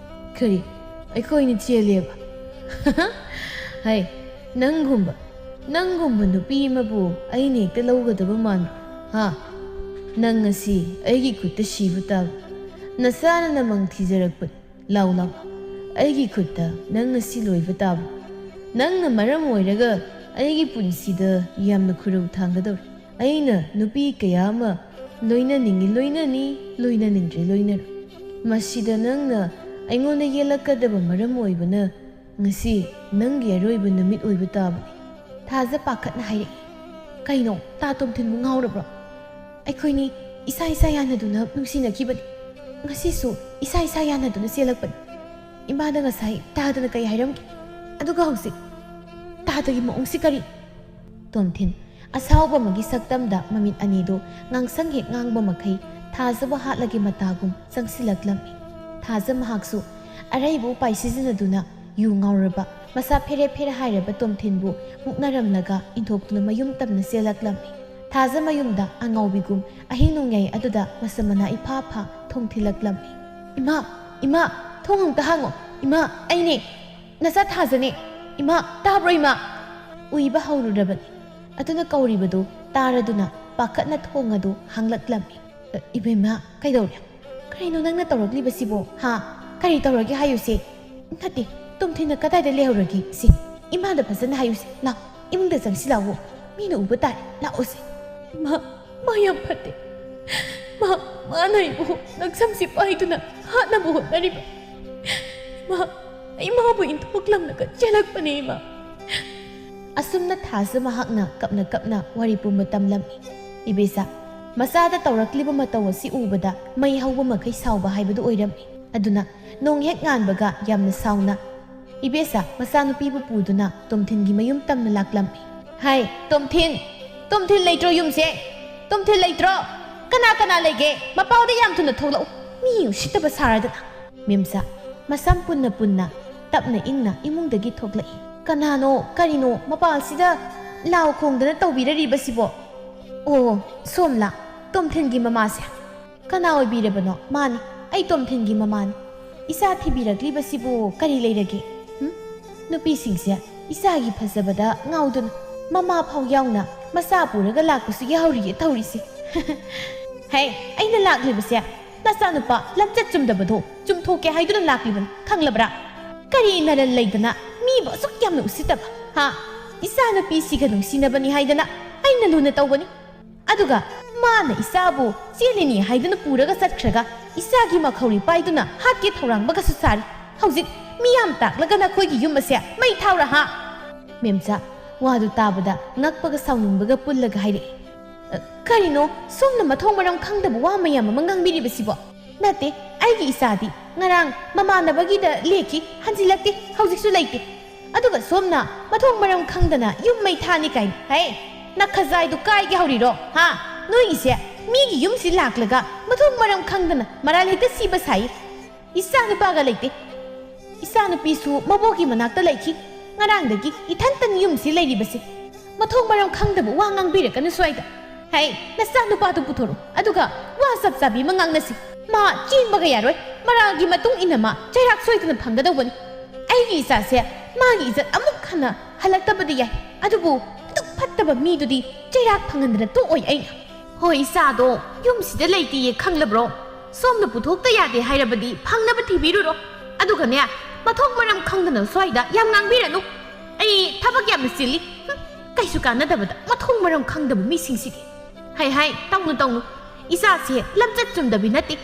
"ꯀꯔꯤ? ꯑꯩꯈꯣꯏꯅ ꯆꯦꯜꯂꯦꯕ?" "ꯍꯩ, ꯅꯪꯒꯨꯝꯕ, ꯅꯪꯒꯨꯝꯕ ꯅꯨꯄꯤ ꯑꯃꯕꯨ ꯑꯩꯅ ꯍꯦꯛꯇ ꯂꯧꯒꯗꯕ ꯃꯥꯟꯕ꯭ꯔꯣ? ꯍꯥ? ꯅꯪ ꯉꯁꯤ ꯑꯩꯒꯤ ꯈꯨꯠꯇ ꯁꯤꯕ ꯇꯥꯕ꯫ ꯅꯁꯥꯅ ꯅꯃꯪ ꯊꯤꯖꯔꯛꯄꯅꯤ꯫ ꯂꯥꯎ, ꯂꯥꯎ꯫ ꯑꯩꯒꯤ ꯈꯨꯠꯇ ꯅꯪ ꯉꯁꯤ ꯂꯣꯏꯕ ꯇꯥꯕ꯫ ꯅꯪꯅ ꯃꯔꯝ ꯑꯣꯏꯔꯒ ꯑꯩꯒꯤ ꯄꯨꯟꯁꯤꯗ ꯌꯥꯝꯅ ꯈꯨꯔꯧ ꯊꯥꯡꯒꯗꯧꯔꯤ꯫ ꯑꯩꯅ ꯅꯨꯄꯤ ꯀꯌꯥ ꯑꯃ ꯂꯣꯏꯅꯅꯤꯡꯉꯤ ꯂꯣꯏꯅꯅꯤ, ꯂꯣꯏꯅꯅꯤꯡꯗ꯭ꯔꯦ ꯂꯣꯏꯅꯔꯣꯏ꯫ ꯃꯁꯤꯗ ꯅꯪꯅ ꯑꯩꯉꯣꯟꯗ ꯌꯦꯜꯂꯛꯀꯗꯕ ꯃꯔꯝ ꯑꯣꯏꯕꯅ ꯉꯁꯤ ꯅꯪꯒꯤ ꯑꯔꯣꯏꯕ ꯅꯨꯃꯤꯠ ꯑꯣꯏꯕ ꯇꯥꯕꯅꯤ꯫" ꯊꯥꯖ ꯄꯥꯈꯠꯅ ꯍꯥꯏꯔꯛꯏ꯫ "ꯀꯩꯅꯣ, ꯇꯥ ꯇꯣꯝꯊꯤꯟꯕꯨ ꯉꯥꯎꯔꯕ꯭ꯔꯣ? ꯑꯩꯈꯣꯏꯅꯤ ꯏꯁꯥ ꯏꯁꯥ ꯌꯥꯅꯗꯨꯅ ꯅꯨꯡꯁꯤꯅꯈꯤꯕꯅꯤ꯫ ꯉꯁꯤꯁꯨ ꯏꯁꯥ ꯏꯁꯥ ꯌꯥꯅꯗꯨꯅ ꯆꯦꯜꯂꯛꯄꯅꯤ꯫ ꯏꯃꯥꯅ ꯉꯁꯥꯏ ꯇꯥꯗꯅ ꯀꯩ ꯍꯥꯏꯔꯝꯒꯦ? ꯑꯗꯨꯒ ꯍꯧꯖꯤꯛ ꯇꯥꯗꯒꯤ ꯃꯑꯣꯡꯁꯤ ꯀꯔꯤ?" ꯇꯣꯝꯊꯤꯟ ꯑꯁꯥꯎꯕ ꯑꯃꯒꯤ ꯁꯛꯇꯝꯗ ꯃꯃꯤꯠ ꯑꯅꯤꯗꯨ ꯉꯥꯡꯁꯪ ꯍꯦꯛ ꯉꯥꯡꯕ ꯃꯈꯩ ꯊꯥꯖꯕ ꯍꯥꯠꯂꯒꯤ ꯃꯇꯥꯒꯨꯝ ꯆꯪꯁꯤꯜꯂꯛꯂꯝꯃꯤ꯫ ꯊꯥꯖ ꯃꯍꯥꯛꯁꯨ ꯑꯔꯩꯕ ꯎꯄꯥꯏ ꯁꯤꯖꯤꯟꯅꯗꯨꯅ ꯌꯨ ꯉꯥꯎꯔꯕ, ꯃꯁꯥ ꯐꯦꯔꯦ ꯐꯦꯔꯦ ꯍꯥꯏꯔꯕ ꯇꯣꯝꯊꯤꯟꯕꯨ ꯃꯨꯛꯅꯔꯝꯂꯒ ꯏꯟꯊꯣꯛꯇꯨꯅ ꯃꯌꯨꯝ ꯇꯝꯅ ꯆꯦꯜꯂꯛꯂꯝꯃꯤ꯫ ꯊꯥꯖ ꯃꯌꯨꯝꯗ ꯑꯉꯥꯎꯕꯤꯒꯨꯝ ꯑꯍꯤꯡ ꯅꯣꯡꯌꯥꯏ ꯑꯗꯨꯗ ꯃꯁꯝ ꯃꯅꯥ ꯏꯐꯥ ꯐꯥ ꯊꯣꯡ ꯊꯤꯜꯂꯛꯂꯝꯃꯤ꯫ "ꯏꯃꯥ! ꯏꯃꯥ!" ꯊꯣꯡ ꯑꯝꯇ ꯍꯥꯡꯉꯣ꯫ ꯏꯃꯥ, ꯑꯩꯅꯦ, ꯅꯆꯥ ꯊꯥꯖꯅꯦ꯫ ꯏꯃꯥ, ꯇꯥꯕ꯭ꯔꯣ ꯏꯃꯥ?" ꯎꯏꯕ ꯍꯧꯔꯨꯔꯕꯅꯤ꯫ ꯑꯗꯨꯅ ꯀꯧꯔꯤꯕꯗꯨ ꯇꯥꯔꯗꯨꯅ ꯄꯥꯈꯠꯅ ꯊꯣꯡ ꯑꯗꯨ ꯍꯥꯡꯂꯛꯂꯝꯃꯤ꯫ "ꯑ, ꯏꯕꯦꯝꯃ, ꯀꯩꯗꯧꯔꯦ? ꯀꯔꯤꯅꯣ ꯅꯪꯅ ꯇꯧꯔꯛꯂꯤꯕꯁꯤꯕꯣ? ꯍꯥ? ꯀꯔꯤ ꯇꯧꯔꯒꯦ ꯍꯥꯏꯌꯨꯁꯦ? ꯅꯠꯇꯦ, ꯇꯣꯝꯊꯤꯟꯅ ꯀꯗꯥꯏꯗ ꯂꯩꯍꯧꯔꯒꯦ? ꯁꯤ, ꯏꯃꯥꯗ ꯐꯖꯅ ꯍꯥꯏꯌꯨꯁꯦ꯫ ꯂꯥꯛ, ꯏꯃꯨꯡꯗ ꯆꯪꯁꯤꯜꯂꯛꯑꯣ꯫ ꯃꯤꯅ ꯎꯕ ꯇꯥꯔꯦ꯫ ꯂꯥꯛꯑꯣꯁꯦ꯫" "ꯃꯥ, ꯃꯥ ꯌꯥꯝ ꯐꯠꯇꯦ꯫ ꯃꯥ, ꯃꯥꯅ ꯑꯩꯕꯨ ꯅꯛꯁꯝꯁꯤ ꯄꯥꯏꯗꯨꯅ ꯍꯥꯠꯅꯕ ꯍꯣꯠꯅꯔꯤꯕ꯫ ꯃꯥ, ꯑꯩ ꯃꯥꯕꯨ ꯏꯟꯊꯣꯛꯂꯝꯂꯒ ꯆꯦꯜꯂꯛꯄꯅꯦ, ꯏꯃꯥ꯫" ꯑꯁꯨꯝꯅ ꯊꯥꯖ ꯃꯍꯥꯛꯅ ꯀꯞꯅ ꯀꯞꯅ ꯋꯥꯔꯤ ꯄꯨꯝꯕ ꯇꯝꯂꯝꯃꯤ꯫ ꯏꯕꯦꯆꯥ, ꯃꯆꯥꯗ ꯇꯧꯔꯛꯂꯤꯕ ꯃꯇꯧ ꯑꯁꯤ ꯎꯕꯗ ꯃꯩ ꯍꯧꯕ ꯃꯈꯩ ꯁꯥꯎꯕ ꯍꯥꯏꯕꯗꯨ ꯑꯣꯏꯔꯝꯃꯤ꯫ ꯑꯗꯨꯅ ꯅꯣꯡ ꯍꯦꯛ ꯉꯥꯟꯕꯒ ꯌꯥꯝꯅ ꯁꯥꯎꯅ ꯏꯕꯦꯆꯥ ꯃꯆꯥꯅꯨꯄꯤꯕꯨ ꯄꯨꯗꯨꯅ ꯇꯣꯝꯊꯤꯟꯒꯤ ꯃꯌꯨꯝ ꯇꯝꯅ ꯂꯥꯛꯂꯝꯃꯤ꯫ "ꯍꯥꯏ, ꯇꯣꯝꯊꯤꯟ! ꯇꯣꯝꯊꯤꯟ ꯂꯩꯇ꯭ꯔꯣ ꯌꯨꯝꯁꯦ? ꯇꯣꯝꯊꯤꯟ ꯂꯩꯇ꯭ꯔꯣ? ꯀꯅꯥ ꯀꯅꯥ ꯂꯩꯒꯦ? ꯃꯄꯥꯎꯗ ꯌꯥꯝ ꯊꯨꯅ ꯊꯣꯛꯂꯛꯎ꯫ ꯃꯤ ꯎꯁꯤꯠꯇꯕ ꯁꯥꯔꯗꯅ꯫" ꯃꯦꯝꯆꯥ ꯃꯁꯝ ꯄꯨꯟꯅ ꯄꯨꯟꯅ ꯇꯞꯅ ꯏꯪꯅ ꯏꯃꯨꯡꯗꯒꯤ ꯊꯣꯛꯂꯛꯏ꯫ "ꯀꯅꯥꯅꯣ, ꯀꯔꯤꯅꯣ ꯃꯄꯥꯜꯁꯤꯗ ꯂꯥꯎ ꯈꯣꯡꯗꯅ ꯇꯧꯕꯤꯔꯔꯤꯕꯁꯤꯕꯣ? ꯑꯣ, ꯁꯣꯝꯂꯥ, ꯇꯣꯝꯊꯤꯟꯒꯤ ꯃꯃꯥꯁꯦ?" "ꯀꯅꯥ ꯑꯣꯏꯕꯤꯔꯕꯅꯣ?" "ꯃꯥꯅꯤ, ꯑꯩ ꯇꯣꯝꯊꯤꯟꯒꯤ ꯃꯃꯥꯅꯤ꯫ ꯏꯆꯥ ꯊꯤꯕꯤꯔꯛꯂꯤꯕꯁꯤꯕꯨ ꯀꯔꯤ ꯂꯩꯔꯒꯦ? ꯍꯨꯝ? ꯅꯨꯄꯤꯁꯤꯡꯁꯦ ꯏꯆꯥꯒꯤ ꯐꯖꯕꯗ ꯉꯥꯎꯗꯨꯅ ꯃꯃꯥ ꯐꯥꯎ ꯌꯥꯎꯅ ꯃꯆꯥ ꯄꯨꯔꯒ ꯂꯥꯛꯄꯁꯨ ꯌꯥꯎꯔꯤꯌꯦ ꯇꯧꯔꯤꯁꯦ꯫" "ꯍꯦ, ꯑꯩꯅ ꯂꯥꯛꯂꯤꯕꯁꯦ ꯅꯆꯥꯅꯨꯄꯥ ꯂꯝꯆꯠ ꯆꯨꯝꯗꯕꯗꯣ ꯆꯨꯝꯊꯣꯛꯀꯦ ꯍꯥꯏꯗꯨꯅ ꯂꯥꯛꯂꯤꯕꯅꯤ, ꯈꯪꯂꯕ꯭ꯔꯥ? ꯀꯔꯤ ꯅꯔꯟ ꯂꯩꯗꯅ ꯃꯤꯕꯨ ꯑꯁꯨꯛ ꯌꯥꯝꯅ ꯎꯁꯤꯠꯇꯕ, ꯍꯥ? ꯏꯆꯥꯅꯨꯄꯤꯁꯤꯒ ꯅꯨꯡꯁꯤꯅꯕꯅꯤ ꯍꯥꯏꯗꯅ ꯑꯩꯅ ꯂꯨꯅ ꯇꯧꯕꯅꯤ꯫ ꯑꯗꯨꯒ ꯃꯥꯅ ꯏꯆꯥꯕꯨ ꯆꯦꯜꯂꯤꯅꯤ ꯍꯥꯏꯗꯨꯅ ꯄꯨꯔꯒ ꯆꯠꯈ꯭ꯔꯒ ꯏꯆꯥꯒꯤ ꯃꯈꯧꯔꯤ ꯄꯥꯏꯗꯨꯅ ꯍꯥꯠꯀꯦ ꯊꯧꯔꯥꯡꯕꯒꯁꯨ ꯁꯥꯔꯤ꯫ ꯍꯧꯖꯤꯛ ꯃꯤ ꯌꯥꯝ ꯇꯥꯛꯂꯒ ꯅꯈꯣꯏꯒꯤ ꯌꯨꯝ ꯑꯁꯦ ꯃꯩ ꯊꯥꯎꯔ ꯍꯥ?" ꯃꯦꯝꯆꯥ ꯋꯥꯗꯨ ꯇꯥꯕꯗ ꯉꯛꯄꯒ ꯁꯥꯎꯅꯤꯡꯕꯒ ꯄꯨꯜꯂꯒ ꯍꯥꯏꯔꯛꯏ꯫ "ꯑ, ꯀꯔꯤꯅꯣ ꯁꯣꯝꯅ ꯃꯊꯣꯡ ꯃꯔꯝ ꯈꯪꯗꯕ ꯋꯥ ꯃꯌꯥꯝ ꯑꯃ ꯉꯥꯡꯕꯤꯔꯤꯕꯁꯤꯕꯣ? ꯅꯠꯇꯦ, ꯑꯩꯒꯤ ꯏꯆꯥꯗꯤ ꯉꯔꯥꯡ ꯃꯃꯥꯟꯅꯕꯒꯤꯗ ꯂꯦꯛꯈꯤ, ꯍꯟꯖꯤꯜꯂꯛꯇꯦ, ꯍꯧꯖꯤꯛꯁꯨ ꯂꯩꯇꯦ꯫ ꯑꯗꯨꯒ ꯁꯣꯝꯅ ꯃꯊꯣꯡ ꯃꯔꯝ ꯈꯪꯗꯅ ꯌꯨꯝ ꯃꯩ ꯊꯥꯅꯤ ꯀꯥꯏꯅ꯫ ꯍꯦ, ꯅꯈꯖꯥꯏꯗꯨ ꯀꯥꯏꯒꯦ ꯍꯧꯔꯤꯔꯣ? ꯍꯥ? ꯅꯣꯏꯒꯤꯁꯦ ꯃꯤꯒꯤ ꯌꯨꯝꯁꯤ ꯂꯥꯛꯂꯒ ꯃꯊꯣꯡ ꯃꯔꯝ ꯈꯪꯗꯅ ꯃꯔꯥꯜ ꯍꯦꯛꯇ ꯁꯤꯕ ꯁꯥꯏ꯫ ꯏꯆꯥ ꯅꯨꯄꯥꯒ ꯂꯩꯇꯦ꯫ ꯏꯆꯥ ꯅꯨꯄꯤꯁꯨ ꯃꯕꯣꯛꯀꯤ ꯃꯅꯥꯛꯇ ꯂꯩꯈꯤ꯫ ꯉꯔꯥꯡꯗꯒꯤ ꯏꯊꯟꯇꯅꯤ ꯌꯨꯝꯁꯤ ꯂꯩꯔꯤꯕꯁꯦ꯫ ꯃꯊꯣꯡ ꯃꯔꯝ ꯈꯪꯗꯕ ꯋꯥ ꯉꯥꯡꯕꯤꯔꯛꯀꯅꯨ ꯁ꯭ꯋꯥꯏꯗ꯫ ꯍꯩ, ꯅꯆꯥ ꯅꯨꯄꯥꯗꯨ ꯄꯨꯊꯣꯔꯛꯎ, ꯑꯗꯨꯒ ꯋꯥ ꯆꯞ ꯆꯥꯕꯤ ꯑꯃ ꯉꯥꯡꯅꯁꯤ꯫ ꯃꯥ ꯆꯦꯟꯕꯒ ꯌꯥꯔꯣꯏ꯫ ꯃꯔꯥꯜꯒꯤ ꯃꯇꯨꯡ ꯏꯟꯅ ꯃꯥ ꯆꯩꯔꯥꯛ ꯁꯣꯏꯗꯅ ꯐꯪꯒꯗꯧꯕꯅꯤ꯫ ꯑꯩꯒꯤ ꯏꯆꯥꯁꯦ ꯃꯥꯒꯤ ꯏꯖꯠ ꯑꯃꯨꯛ ꯍꯟꯅ ꯍꯜꯂꯛꯇꯕꯗꯤ ꯌꯥꯏ, ꯑꯗꯨꯕꯨ ꯑꯗꯨꯛ ꯐꯠꯇꯕ ꯃꯤꯗꯨꯗꯤ ꯆꯩꯔꯥꯛ ꯐꯪꯍꯟꯗꯅ ꯇꯣꯛꯑꯣꯏ ꯑꯩꯅ꯫ ꯍꯣꯏ, ꯏꯆꯥꯗꯣ ꯌꯨꯝꯁꯤꯗ ꯂꯩꯇꯦꯌꯦ ꯈꯪꯂꯕ꯭ꯔꯣ? ꯁꯣꯝꯅ ꯄꯨꯊꯣꯛꯇ ꯌꯥꯗꯦ ꯍꯥꯏꯔꯕꯗꯤ ꯐꯪꯅꯕ ꯊꯤꯕꯤꯔꯨꯔꯣ꯫ ꯑꯗꯨꯒꯅꯦ, ꯃꯊꯣꯡ ꯃꯔꯝ ꯈꯪꯗꯅ ꯁ꯭ꯋꯥꯏꯗ ꯌꯥꯝ ꯉꯥꯡꯕꯤꯔꯅꯨ꯫ ꯑꯩ ꯊꯕꯛ ꯌꯥꯝꯅ ꯆꯤꯜꯂꯤ꯫ ꯍꯨꯝ, ꯀꯩꯁꯨ ꯀꯥꯟꯅꯗꯕꯗ ꯃꯊꯣꯡ ꯃꯔꯝ ꯈꯪꯗꯕ ꯃꯤꯁꯤꯡꯁꯤꯗꯤ꯫ ꯍꯥꯏ ꯍꯥꯏ, ꯇꯧꯅꯨ ꯇꯧꯅꯨ꯫ ꯏꯆꯥꯁꯦ ꯂꯝꯆꯠ ꯆꯨꯝꯗꯕꯤ ꯅꯠꯇꯦ꯫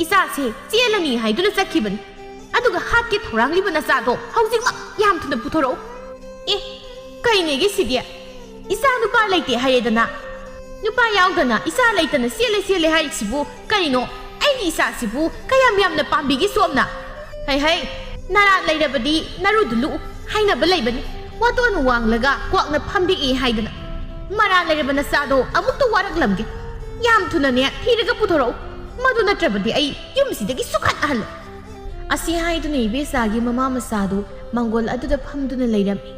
ꯏꯆꯥꯁꯦ ꯆꯦꯜꯂꯅꯤ ꯍꯥꯏꯗꯨꯅ ꯆꯠꯈꯤꯕꯅꯤ꯫ ꯑꯗꯨꯒ ꯍꯥꯠꯀꯦ ꯊꯧꯔꯥꯡꯂꯤꯕ ꯅꯆꯥꯗꯣ ꯍꯧꯖꯤꯛꯃꯛ ꯌꯥꯝ ꯊꯨꯅ ꯄꯨꯊꯣꯔꯛꯎ꯫ ꯑꯦ, ꯀꯩꯅꯦꯒꯦ ꯁꯤꯗꯤ? ꯏꯆꯥ ꯅꯨꯄꯥ ꯂꯩꯇꯦ ꯍꯥꯏꯔꯦꯗꯅ꯫ ꯅꯨꯄꯥ ꯌꯥꯎꯗꯅ ꯏꯆꯥ ꯂꯩꯇꯅ ꯆꯦꯜꯂꯦ ꯆꯦꯜꯂꯦ ꯍꯥꯏꯔꯤꯁꯤꯕꯨ ꯀꯔꯤꯅꯣ? ꯑꯩꯒꯤ ꯏꯆꯥꯁꯤꯕꯨ ꯀꯌꯥꯝ ꯌꯥꯝꯅ ꯄꯥꯝꯕꯤꯒꯦ ꯁꯣꯝꯅ? ꯍꯩ ꯍꯩ, ꯅꯔꯥ ꯂꯩꯔꯕꯗꯤ ꯅꯔꯨꯗꯨ ꯂꯨꯛꯎ ꯍꯥꯏꯅꯕ ꯂꯩꯕꯅꯤ꯫ ꯋꯥꯇꯣꯟ ꯋꯥꯡꯂꯒ ꯀ꯭ꯋꯥꯛꯅ ꯐꯝꯗꯦꯛꯏ ꯍꯥꯏꯗꯅ꯫ ꯃꯔꯥ ꯂꯩꯔꯕ ꯅꯆꯥꯗꯣ ꯑꯃꯨꯛꯇ ꯋꯥꯔꯛꯂꯝꯒꯦ꯫ ꯌꯥꯝ ꯊꯨꯅꯅꯦ ꯊꯤꯔꯒ ꯄꯨꯊꯣꯔꯛꯎ꯫ ꯃꯗꯨ ꯅꯠꯇ꯭ꯔꯕꯗꯤ ꯑꯩ ꯌꯨꯝꯁꯤꯗꯒꯤ ꯁꯨꯛꯍꯟ ꯍꯜꯂꯣꯏ꯫ ꯑꯁꯤ ꯍꯥꯏꯗꯨꯅ ꯏꯕꯦꯆꯥꯒꯤ ꯃꯃꯥ ꯃꯆꯥꯗꯨ ꯃꯥꯡꯒꯣꯜ ꯑꯗꯨꯗ ꯐꯝꯗꯨꯅ ꯂꯩꯔꯝꯃꯤ꯫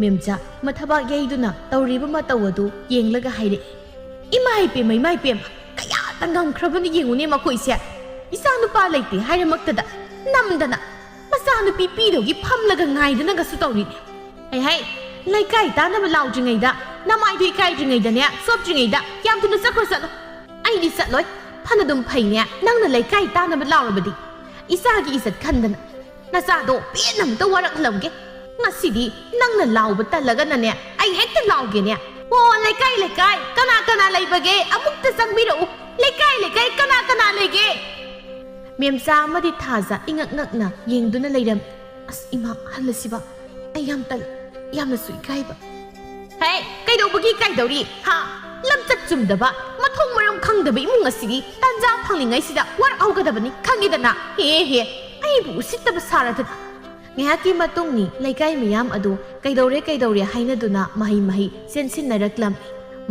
ꯃꯦꯝꯆꯥ ꯃꯊꯕꯥꯛ ꯌꯩꯗꯨꯅ ꯇꯧꯔꯤꯕ ꯃꯇꯧ ꯑꯗꯨ ꯌꯦꯡꯂꯒ ꯍꯥꯏꯔꯛꯏ, "ꯏꯃꯥ ꯏꯄꯦꯝꯃ, ꯏꯃꯥ ꯏꯄꯦꯝꯃ, ꯀꯌꯥꯗ ꯉꯝꯈ꯭ꯔꯕꯅ ꯌꯦꯡꯉꯨꯅꯦ ꯃꯈꯣꯏꯁꯦ꯫ ꯏꯆꯥ ꯅꯨꯄꯥ ꯂꯩꯇꯦ ꯍꯥꯏꯔꯃꯛꯇꯗ ꯅꯝꯗꯅ ꯃꯆꯥꯅꯨꯄꯤ ꯄꯤꯗꯧꯒꯤ ꯐꯝꯂꯒ ꯉꯥꯏꯗꯅꯒꯁꯨ ꯇꯧꯔꯤꯅꯦ꯫ ꯍꯩ ꯍꯩ, ꯂꯩꯀꯥꯏ ꯇꯥꯅꯕ ꯂꯥꯎꯗ꯭ꯔꯤꯉꯩꯗ, ꯅꯃꯥꯏꯗꯣ ꯏꯀꯥꯏꯗ꯭ꯔꯤꯉꯩꯗꯅꯦ, ꯆꯣꯞꯇ꯭ꯔꯤꯉꯩꯗ ꯌꯥꯝ ꯊꯨꯅ ꯆꯠꯈ꯭ꯔꯣ ꯆꯠꯂꯣ꯫ ꯑꯩꯗꯤ ꯆꯠꯂꯣꯏ꯫ ꯐꯅꯗꯨꯝ ꯐꯩꯅꯦ ꯅꯪꯅ ꯂꯩꯀꯥꯏ ꯇꯥꯅꯕ ꯂꯥꯎꯔꯕꯗꯤ꯫ ꯏꯆꯥꯒꯤ ꯏꯖꯠ ꯈꯟꯗꯅ ꯅꯆꯥꯗꯣ ꯄꯦꯟꯅ ꯑꯃꯨꯛꯇ ꯋꯥꯔꯛꯍꯜꯂꯝꯒꯦ꯫ ꯉꯁꯤꯗꯤ ꯅꯪꯅ ꯂꯥꯎꯕ ꯇꯜꯂꯒꯅꯅꯦ, ꯑꯩ ꯍꯦꯛꯇ ꯂꯥꯎꯒꯦꯅꯦ꯫ ꯑꯣ, ꯂꯩꯀꯥꯏ, ꯂꯩꯀꯥꯏ, ꯀꯅꯥ ꯀꯅꯥ ꯂꯩꯕꯒꯦ? ꯑꯃꯨꯛꯇ ꯆꯪꯕꯤꯔꯛꯎ꯫ ꯂꯩꯀꯥꯏ, ꯂꯩꯀꯥꯏ, ꯀꯅꯥ ꯀꯅꯥ ꯂꯩꯒꯦ?" ꯃꯦꯝꯆꯥ ꯑꯃꯗꯤ ꯊꯥꯖ ꯏꯉꯛ ꯉꯛꯅ ꯌꯦꯡꯗꯨꯅ ꯂꯩꯔꯝꯃꯤ꯫ "ꯑꯁ, ꯏꯃꯥ, ꯍꯜꯂꯁꯤꯕ꯫ ꯑꯩ ꯌꯥꯝ ꯇꯜꯂꯤ, ꯌꯥꯝꯅꯁꯨ ꯏꯀꯥꯏꯕ꯫" "ꯍꯦ, ꯀꯩꯗꯧꯕꯒꯤ ꯏꯀꯥꯏꯗꯧꯔꯤ? ꯍꯥ? ꯂꯝꯆꯠ ꯆꯨꯝꯗꯕ, ꯃꯊꯣꯡ ꯃꯔꯝ ꯈꯪꯗꯕ ꯏꯃꯨꯡ ꯑꯁꯤꯒꯤ ꯇꯥꯟꯖꯥ ꯐꯪꯂꯤꯉꯩꯁꯤꯗ ꯋꯥꯔꯛꯍꯧꯒꯗꯕꯅꯤ, ꯈꯪꯉꯤꯗꯅ? ꯍꯦ, ꯍꯦ, ꯑꯩꯕꯨ ꯎꯁꯤꯠꯇꯕ ꯁꯥꯔꯗꯅ!" ꯉꯥꯏꯍꯥꯛꯀꯤ ꯃꯇꯨꯡꯅꯤ ꯂꯩꯀꯥꯏ ꯃꯌꯥꯝ ꯑꯗꯨ ꯀꯩꯗꯧꯔꯦ, ꯀꯩꯗꯧꯔꯦ ꯍꯥꯏꯅꯗꯨꯅ ꯃꯍꯩ ꯃꯍꯩ ꯆꯦꯟꯁꯤꯟꯅꯔꯛꯂꯝꯃꯤ꯫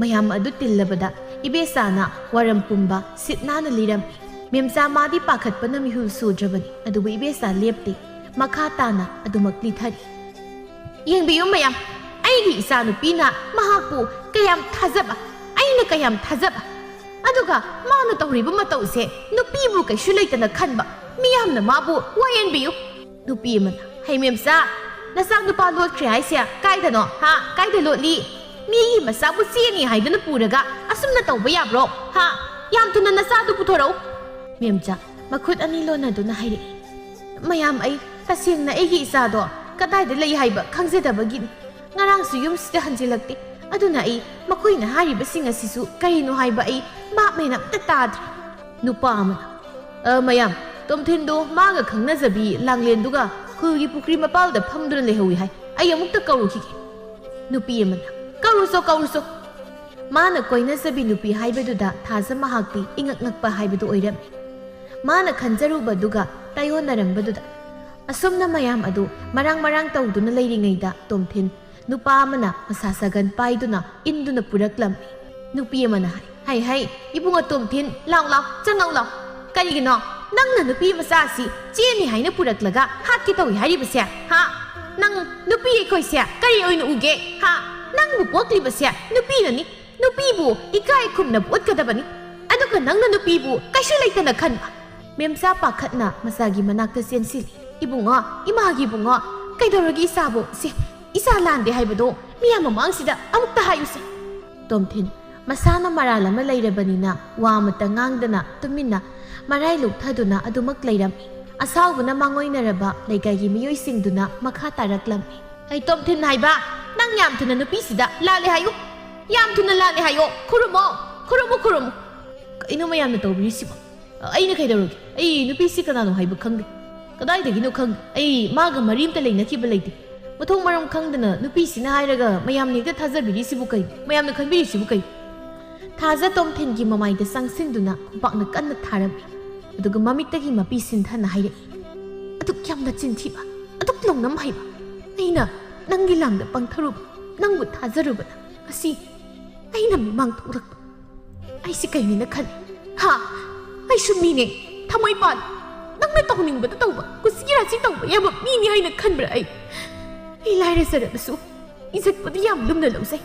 ꯃꯌꯥꯝ ꯑꯗꯨ ꯇꯤꯜꯂꯕꯗ ꯏꯕꯦꯆꯥꯅ ꯋꯥꯔꯝ ꯄꯨꯝꯕ ꯁꯤꯠ ꯅꯥꯟꯅ ꯂꯤꯔꯝꯃꯤ꯫ ꯃꯦꯝꯆꯥ ꯃꯥꯗꯤ ꯄꯥꯈꯠꯄꯅ ꯃꯤꯍꯨꯜ ꯁꯨꯗ꯭ꯔꯕꯅꯤ, ꯑꯗꯨꯕꯨ ꯏꯕꯦꯆꯥ ꯂꯦꯞꯇꯦ꯫ ꯃꯈꯥ ꯇꯥꯅ ꯑꯗꯨꯃꯛ ꯂꯤꯊꯔꯤ꯫ ꯌꯦꯡꯕꯤꯌꯨ ꯃꯌꯥꯝ, ꯑꯩꯒꯤ ꯏꯆꯥꯅꯨꯄꯤꯅ ꯃꯍꯥꯛꯄꯨ ꯀꯌꯥꯝ ꯊꯥꯖꯕ, ꯑꯩꯅ ꯀꯌꯥꯝ ꯊꯥꯖꯕ, ꯑꯗꯨꯒ ꯃꯥꯅ ꯇꯧꯔꯤꯕ ꯃꯇꯧꯁꯦ ꯅꯨꯄꯤꯕꯨ ꯀꯩꯁꯨ ꯂꯩꯇꯅ ꯈꯟꯕ꯫ ꯃꯤꯌꯥꯝꯅ ꯃꯥꯕꯨ ꯋꯥꯌꯦꯟꯕꯤꯌꯨ꯫ ꯅꯨꯄꯤ ꯑꯃꯅ, "ꯍꯩ ꯃꯦꯝꯆꯥ, ꯅꯆꯥ ꯅꯨꯄꯥ ꯂꯣꯠꯈ꯭ꯔꯦ ꯍꯥꯏꯁꯦ ꯀꯥꯏꯗꯅꯣ? ꯍꯥ? ꯀꯥꯏꯗ ꯂꯣꯠꯂꯤ? ꯃꯤꯒꯤ ꯃꯆꯥꯕꯨ ꯆꯦꯅꯤ ꯍꯥꯏꯗꯨꯅ ꯄꯨꯔꯒ ꯑꯁꯨꯝꯅ ꯇꯧꯕ ꯌꯥꯕ꯭ꯔꯣ? ꯍꯥ? ꯌꯥꯝ ꯊꯨꯅ ꯅꯆꯥꯗꯨ ꯄꯨꯊꯣꯔꯛꯎ!" ꯃꯦꯝꯆꯥ ꯃꯈꯨꯠ ꯑꯅꯤ ꯂꯣꯟꯅꯗꯨꯅ ꯍꯥꯏꯔꯛꯏ, "ꯃꯌꯥꯝ, ꯑꯩ ꯇꯁꯦꯡꯅ ꯑꯩꯒꯤ ꯏꯆꯥꯗꯣ ꯀꯗꯥꯏꯗ ꯂꯩ ꯍꯥꯏꯕ ꯈꯪꯖꯗꯕꯒꯤꯅꯤ꯫ ꯉꯔꯥꯡꯁꯨ ꯌꯨꯝꯁꯤꯗ ꯍꯟꯖꯤꯜꯂꯛꯇꯦ꯫ ꯑꯗꯨꯅ ꯑꯩ ꯃꯈꯣꯏꯅ ꯍꯥꯏꯔꯤꯕꯁꯤꯡ ꯑꯁꯤꯁꯨ ꯀꯔꯤꯅꯣ ꯍꯥꯏꯕ ꯑꯩ ꯚꯥꯞ ꯃꯦꯟ ꯑꯝꯇ ꯇꯥꯗ꯭ꯔꯦ꯫" ꯅꯨꯄꯥ ꯑꯃꯅ, "ꯑ, ꯃꯌꯥꯝ, ꯇꯣꯝꯊꯤꯟꯗꯣ ꯃꯥꯒ ꯈꯪꯅꯖꯕꯤ ꯂꯥꯡꯂꯦꯟꯗꯨꯒ ꯈꯨꯜꯒꯤ ꯄꯨꯈ꯭ꯔꯤ ꯃꯄꯥꯜꯗ ꯐꯝꯗꯨꯅ ꯂꯩꯍꯧꯏ ꯍꯥꯏ꯫ ꯑꯩ ꯑꯃꯨꯛꯇ ꯀꯧꯔꯨꯈꯤꯒꯦ꯫" ꯅꯨꯄꯤ ꯑꯃꯅ, "ꯀꯧꯔꯨꯆꯣ, ꯀꯧꯔꯨꯆꯣ꯫" ꯃꯥꯅ ꯀꯣꯏꯅꯖꯕꯤ ꯅꯨꯄꯤ ꯍꯥꯏꯕꯗꯨꯗ ꯊꯥꯖ ꯃꯍꯥꯛꯇꯤ ꯏꯉꯛ ꯉꯛꯄ ꯍꯥꯏꯕꯗꯨ ꯑꯣꯏꯔꯝꯃꯤ꯫ ꯃꯥꯅ ꯈꯟꯖꯔꯨꯕꯗꯨꯒ ꯇꯥꯏꯑꯣꯟꯅꯔꯝꯕꯗꯨꯗ꯫ ꯑꯁꯨꯝꯅ ꯃꯌꯥꯝ ꯑꯗꯨ ꯃꯔꯥꯡ ꯃꯔꯥꯡ ꯇꯧꯗꯨꯅ ꯂꯩꯔꯤꯉꯩꯗ ꯇꯣꯝꯊꯤꯟ ꯅꯨꯄꯥ ꯑꯃꯅ ꯃꯁꯥ ꯁꯥꯒꯟ ꯄꯥꯏꯗꯨꯅ ꯏꯟꯗꯨꯅ ꯄꯨꯔꯛꯂꯝꯃꯤ꯫ ꯅꯨꯄꯤ ꯑꯃꯅ ꯍꯥꯏ, "ꯍꯩ, ꯍꯩ, ꯏꯕꯨꯡꯉꯣ ꯇꯣꯝꯊꯤꯟ, ꯂꯥꯎ, ꯂꯥꯎ, ꯆꯪꯉꯛꯎ ꯂꯥꯎ꯫ ꯀꯔꯤꯒꯤꯅꯣ ꯅꯪꯅ ꯅꯨꯄꯤ ꯃꯆꯥ ꯑꯁꯤ ꯆꯦꯅꯤ ꯍꯥꯏꯅ ꯄꯨꯔꯛꯂꯒ ꯍꯥꯠꯀꯦ ꯇꯧꯏ ꯍꯥꯏꯔꯤꯕꯁꯦ? ꯍꯥ? ꯅꯪ ꯅꯨꯄꯤ ꯑꯩꯈꯣꯏꯁꯦ ꯀꯔꯤ ꯑꯣꯏꯅ ꯎꯒꯦ? ꯍꯥ? ꯅꯪꯕꯨ ꯄꯣꯛꯂꯤꯕꯁꯦ ꯅꯨꯄꯤꯅꯅꯤ꯫ ꯅꯨꯄꯤꯕꯨ ꯏꯀꯥꯏ ꯈꯨꯝꯅꯕ ꯎꯠꯀꯗꯕꯅꯤ꯫ ꯑꯗꯨꯒ ꯅꯪꯅ ꯅꯨꯄꯤꯕꯨ ꯀꯩꯁꯨ ꯂꯩꯇꯅ ꯈꯟꯕ꯫" ꯃꯦꯝꯆꯥ ꯄꯥꯈꯠꯅ ꯃꯆꯥꯒꯤ ꯃꯅꯥꯛꯇ ꯆꯦꯟꯁꯤꯜꯂꯤ꯫ "ꯏꯕꯨꯡꯉꯣ, ꯏꯃꯥꯒꯤ ꯏꯕꯨꯡꯉꯣ, ꯀꯩꯗꯧꯔꯒꯦ ꯏꯆꯥꯕꯨ? ꯁꯦ, ꯏꯆꯥ ꯂꯥꯟꯗꯦ ꯍꯥꯏꯕꯗꯣ ꯃꯤꯌꯥꯝ ꯃꯃꯥꯡꯁꯤꯗ ꯑꯃꯨꯛꯇ ꯍꯥꯏꯌꯨꯁꯦ꯫" ꯇꯣꯝꯊꯤꯟ ꯃꯁꯥꯅ ꯃꯔꯥꯜ ꯑꯃ ꯂꯩꯔꯕꯅꯤꯅ ꯋꯥ ꯑꯃꯠꯇ ꯉꯥꯡꯗꯅ ꯇꯨꯃꯤꯟꯅ ꯃꯔꯥꯏ ꯂꯨꯞꯊꯗꯨꯅ ꯑꯗꯨꯃꯛ ꯂꯩꯔꯝꯃꯤ꯫ ꯑꯁꯥꯎꯕꯅ ꯃꯥꯡꯑꯣꯏꯅꯔꯕ ꯂꯩꯀꯥꯏꯒꯤ ꯃꯤꯑꯣꯏꯁꯤꯡꯗꯨꯅ ꯃꯈꯥ ꯇꯥꯔꯛꯂꯝꯃꯤ꯫ "ꯑꯩ ꯇꯣꯝꯊꯤꯟ ꯍꯥꯏꯕ, ꯅꯪ ꯌꯥꯝ ꯊꯨꯅ ꯅꯨꯄꯤꯁꯤꯗ ꯂꯥꯜꯂꯦ ꯍꯥꯏꯌꯨ꯫ ꯌꯥꯝ ꯊꯨꯅ ꯂꯥꯜꯂꯦ ꯍꯥꯏꯌꯣ꯫ ꯈꯨꯔꯨꯝꯃꯣ, ꯈꯨꯔꯨꯝꯃꯣ, ꯈꯨꯔꯨꯝꯃꯣ꯫" ꯀꯩꯅꯣ ꯃꯌꯥꯝꯅ ꯇꯧꯕꯤꯔꯤꯁꯤꯕꯣ? ꯑꯩꯅ ꯀꯩꯗꯧꯔꯒꯦ? ꯑꯩ ꯅꯨꯄꯤꯁꯤ ꯀꯅꯥꯅꯣ ꯍꯥꯏꯕ ꯈꯪꯗꯦ꯫ ꯀꯗꯥꯏꯗꯒꯤꯅꯣ ꯈꯪꯗꯦ꯫ ꯑꯩ ꯃꯥꯒ ꯃꯔꯤ ꯑꯝꯇ ꯂꯩꯅꯈꯤꯕ ꯂꯩꯇꯦ꯫ ꯃꯊꯣꯡ ꯃꯔꯝ ꯈꯪꯗꯅ ꯅꯨꯄꯤꯁꯤꯅ ꯍꯥꯏꯔꯒ ꯃꯌꯥꯝꯅ ꯍꯦꯛꯇ ꯊꯥꯖꯕꯤꯔꯤꯁꯤꯕꯨ ꯀꯩꯅꯣ? ꯃꯌꯥꯝꯅ ꯈꯟꯕꯤꯔꯤꯁꯤꯕꯨ ꯀꯩꯅꯣ? ꯊꯥꯖ ꯇꯣꯝꯊꯤꯟꯒꯤ ꯃꯃꯥꯏꯗ ꯆꯪꯁꯤꯟꯗꯨꯅ ꯈꯨꯄꯥꯛꯅ ꯀꯟꯅ ꯊꯥꯔꯝꯃꯤ꯫ ꯑꯗꯨꯒ ꯃꯃꯤꯠꯇꯒꯤ ꯃꯄꯤ ꯁꯤꯟꯊꯅ ꯍꯥꯏꯔꯛꯏ, "ꯑꯗꯨꯛ ꯌꯥꯝꯅ ꯆꯤꯟꯊꯤꯕ, ꯑꯗꯨꯛ ꯂꯧꯅꯝ ꯍꯩꯕ, ꯑꯩꯅ ꯅꯪꯒꯤ ꯂꯥꯡꯗ ꯄꯪꯊꯔꯨꯕ, ꯅꯪꯕꯨ ꯊꯥꯖꯔꯨꯕꯗ ꯉꯁꯤ ꯑꯩꯅ ꯃꯤꯃꯥꯡ ꯊꯣꯛꯂꯛꯄ꯫ ꯑꯩꯁꯤ ꯀꯩꯅꯦꯅ ꯈꯜꯂꯤ? ꯍꯥ? ꯑꯩꯁꯨ ꯃꯤꯅꯦ, ꯊꯃꯣꯏ ꯄꯥꯜꯂꯤ꯫ ꯅꯪꯅ ꯇꯧꯅꯤꯡꯕꯗ ꯇꯧꯕ, ꯀꯨꯁꯤ ꯔꯥꯁꯤ ꯇꯧꯕ ꯌꯥꯕ ꯃꯤꯅꯤ ꯍꯥꯏꯅ ꯈꯟꯕ꯭ꯔꯥ ꯑꯩ? ꯑꯩ ꯂꯥꯏꯔꯖꯔꯕꯁꯨ ꯏꯖꯠꯄꯨꯗꯤ ꯌꯥꯝ ꯂꯨꯝꯅ ꯂꯧꯖꯩ꯫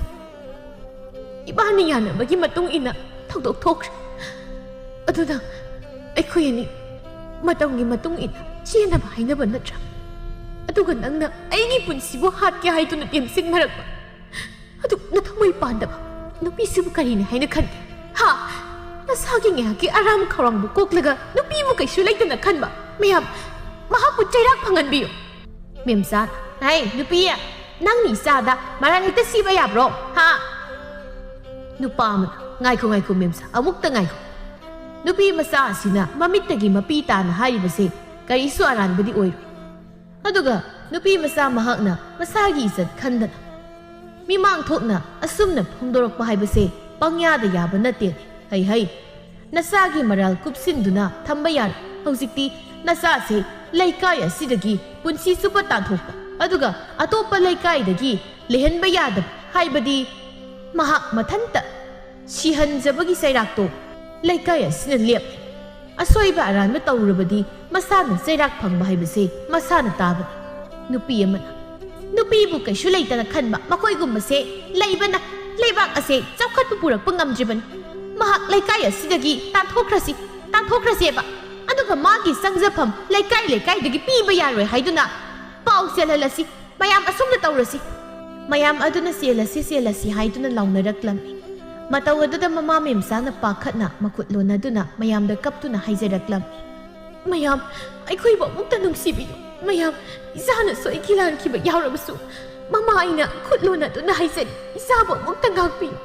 ꯏꯕꯥꯅꯤ ꯌꯥꯅꯕꯒꯤ ꯃꯇꯨꯡ ꯏꯟꯅ ꯊꯧꯗꯣꯛ ꯊꯣꯛꯈ꯭ꯔꯦ꯫ ꯑꯗꯨꯅ ꯑꯩꯈꯣꯏ ꯑꯅꯤ ꯃꯇꯝꯒꯤ ꯃꯇꯨꯡ ꯏꯟꯅ ꯆꯦꯟꯅꯕ ꯍꯥꯏꯅꯕ ꯅꯠꯇ꯭ꯔꯥ? ꯑꯗꯨꯒ ꯅꯪꯅ ꯑꯩꯒꯤ ꯄꯨꯟꯁꯤꯕꯨ ꯍꯥꯠꯀꯦ ꯍꯥꯏꯗꯨꯅ ꯇꯦꯝꯁꯤꯡꯅꯔꯛꯄ꯫ ꯑꯗꯨ ꯅꯊꯃꯣꯏ ꯄꯥꯟꯗꯕ ꯅꯨꯄꯤꯁꯤꯕꯨ ꯀꯔꯤꯅꯤ ꯍꯥꯏꯅ ꯈꯟꯒꯦ? ꯍꯥ? ꯅꯁꯥꯒꯤ ꯉꯥꯏꯍꯥꯛꯀꯤ ꯑꯔꯥꯝ ꯈꯧꯔꯥꯡꯕ ꯀꯣꯛꯂꯒ ꯅꯨꯄꯤꯕꯨ ꯀꯩꯁꯨ ꯂꯩꯇꯅ ꯈꯟꯕ꯫ ꯃꯌꯥꯝ, ꯃꯍꯥꯛꯄꯨ ꯆꯩꯔꯥꯛ ꯐꯪꯍꯟꯕꯤꯌꯨ꯫ ꯃꯦꯝꯆꯥ, ꯍꯩ, ꯅꯨꯄꯤ, ꯅꯪꯅ ꯏꯆꯥꯗ ꯃꯔꯥꯜ ꯍꯦꯛꯇ ꯁꯤꯕ ꯌꯥꯕ꯭ꯔꯣ? ꯍꯥ? ꯅꯨꯄꯥ ꯑꯃꯅ, ꯉꯥꯏꯈꯣ, ꯉꯥꯏꯈꯣ, ꯃꯦꯝꯆꯥ, ꯑꯃꯨꯛꯇ ꯉꯥꯏꯈꯣ꯫ ꯅꯨꯄꯤ ꯃꯆꯥ ꯑꯁꯤꯅ ꯃꯃꯤꯠꯇꯒꯤ ꯃꯄꯤ ꯇꯥꯅ ꯍꯥꯏꯔꯤꯕꯁꯦ ꯀꯔꯤꯁꯨ ꯑꯔꯥꯟꯕꯗꯤ ꯑꯣꯏꯔꯣꯏ꯫ ꯑꯗꯨꯒ ꯅꯨꯄꯤ ꯃꯆꯥ ꯃꯍꯥꯛꯅ ꯃꯁꯥꯒꯤ ꯏꯖꯠ ꯈꯟꯗꯅ ꯃꯤꯃꯥꯡ ꯊꯣꯛꯅ ꯑꯁꯨꯝꯅ ꯐꯣꯡꯗꯣꯔꯛꯄ ꯍꯥꯏꯕꯁꯦ ꯄꯪꯌꯥꯗ ꯌꯥꯕ ꯅꯠꯇꯦ꯫ ꯍꯩ ꯍꯩ, ꯅꯆꯥꯒꯤ ꯃꯔꯥꯜ ꯀꯨꯞꯁꯤꯟꯗꯨꯅ ꯊꯝꯕ ꯌꯥꯔꯣꯏ꯫ ꯍꯧꯖꯤꯛꯇꯤ ꯅꯆꯥꯁꯦ ꯂꯩꯀꯥꯏ ꯑꯁꯤꯗꯒꯤ ꯄꯨꯟꯁꯤ ꯆꯨꯞꯄ ꯇꯥꯟꯊꯣꯛꯄ, ꯑꯗꯨꯒ ꯑꯇꯣꯞꯄ ꯂꯩꯀꯥꯏꯗꯒꯤ ꯂꯩꯍꯟꯕ ꯌꯥꯗꯕ, ꯍꯥꯏꯕꯗꯤ ꯃꯍꯥꯛ ꯃꯊꯟꯇ ꯁꯤꯍꯟꯖꯕꯒꯤ ꯆꯩꯔꯥꯛꯇꯣ ꯂꯩꯀꯥꯏ ꯑꯁꯤꯅ ꯂꯦꯞꯂꯦ꯫ ꯑꯁꯣꯏꯕ ꯑꯔꯥꯟꯕ ꯇꯧꯔꯕꯗꯤ ꯃꯁꯥꯅ ꯆꯩꯔꯥꯛ ꯐꯪꯕ ꯍꯥꯏꯕꯁꯦ ꯃꯁꯥꯅ ꯇꯥꯕꯅꯤ꯫ ꯅꯨꯄꯤ ꯑꯃꯅ, ꯅꯨꯄꯤꯕꯨ ꯀꯩꯁꯨ ꯂꯩꯇꯅ ꯈꯟꯕ ꯃꯈꯣꯏꯒꯨꯝꯕꯁꯦ ꯂꯩꯕꯅ ꯂꯩꯕꯥꯛ ꯑꯁꯦ ꯆꯥꯎꯈꯠꯄ ꯄꯨꯔꯛꯄ ꯉꯝꯗ꯭ꯔꯤꯕꯅꯤ꯫ ꯃꯍꯥꯛ ꯂꯩꯀꯥꯏ ꯑꯁꯤꯗꯒꯤ ꯇꯥꯟꯊꯣꯛꯈ꯭ꯔꯁꯤ, ꯇꯥꯟꯊꯣꯛꯈ꯭ꯔꯁꯦꯕ꯫ ꯑꯗꯨꯒ ꯃꯥꯒꯤ ꯆꯪꯖꯐꯝ ꯂꯩꯀꯥꯏ ꯂꯩꯀꯥꯏꯗꯒꯤ ꯄꯤꯕ ꯌꯥꯔꯣꯏ ꯍꯥꯏꯗꯨꯅ ꯄꯥꯎ ꯆꯦꯜꯍꯜꯂꯁꯤ꯫ ꯃꯌꯥꯝ ꯑꯁꯨꯝꯅ ꯇꯧꯔꯁꯤ꯫ ꯃꯌꯥꯝ ꯑꯗꯨꯅ ꯆꯦꯜꯂꯁꯤ, ꯆꯦꯜꯂꯁꯤ ꯍꯥꯏꯗꯨꯅ ꯂꯥꯎꯅꯔꯛꯂꯝꯃꯤ꯫ ꯃꯇꯧ ꯑꯗꯨꯗ ꯃꯃꯥ ꯃꯦꯝꯆꯥꯅ ꯄꯥꯈꯠꯅ ꯃꯈꯨꯠ ꯂꯣꯟꯅꯗꯨꯅ ꯃꯌꯥꯝꯗ ꯀꯞꯇꯨꯅ ꯍꯥꯏꯖꯔꯛꯂꯝꯃꯤ꯫ ꯃꯌꯥꯝ, ꯑꯩꯈꯣꯏꯕꯨ ꯑꯃꯨꯛꯇ ꯅꯨꯡꯁꯤꯕꯤꯌꯨ꯫ ꯃꯌꯥꯝ, ꯏꯆꯥꯅ ꯁꯣꯏꯈꯤ ꯂꯥꯟꯈꯤꯕ ꯌꯥꯎꯔꯕꯁꯨ, ꯃꯃꯥ ꯑꯩꯅ ꯈꯨꯠ ꯂꯣꯟꯅꯗꯨꯅ ꯍꯥꯏꯖꯔꯤ, ꯏꯆꯥꯕꯨ ꯑꯃꯨꯛꯇ ꯉꯥꯛꯄꯤꯌꯨ꯫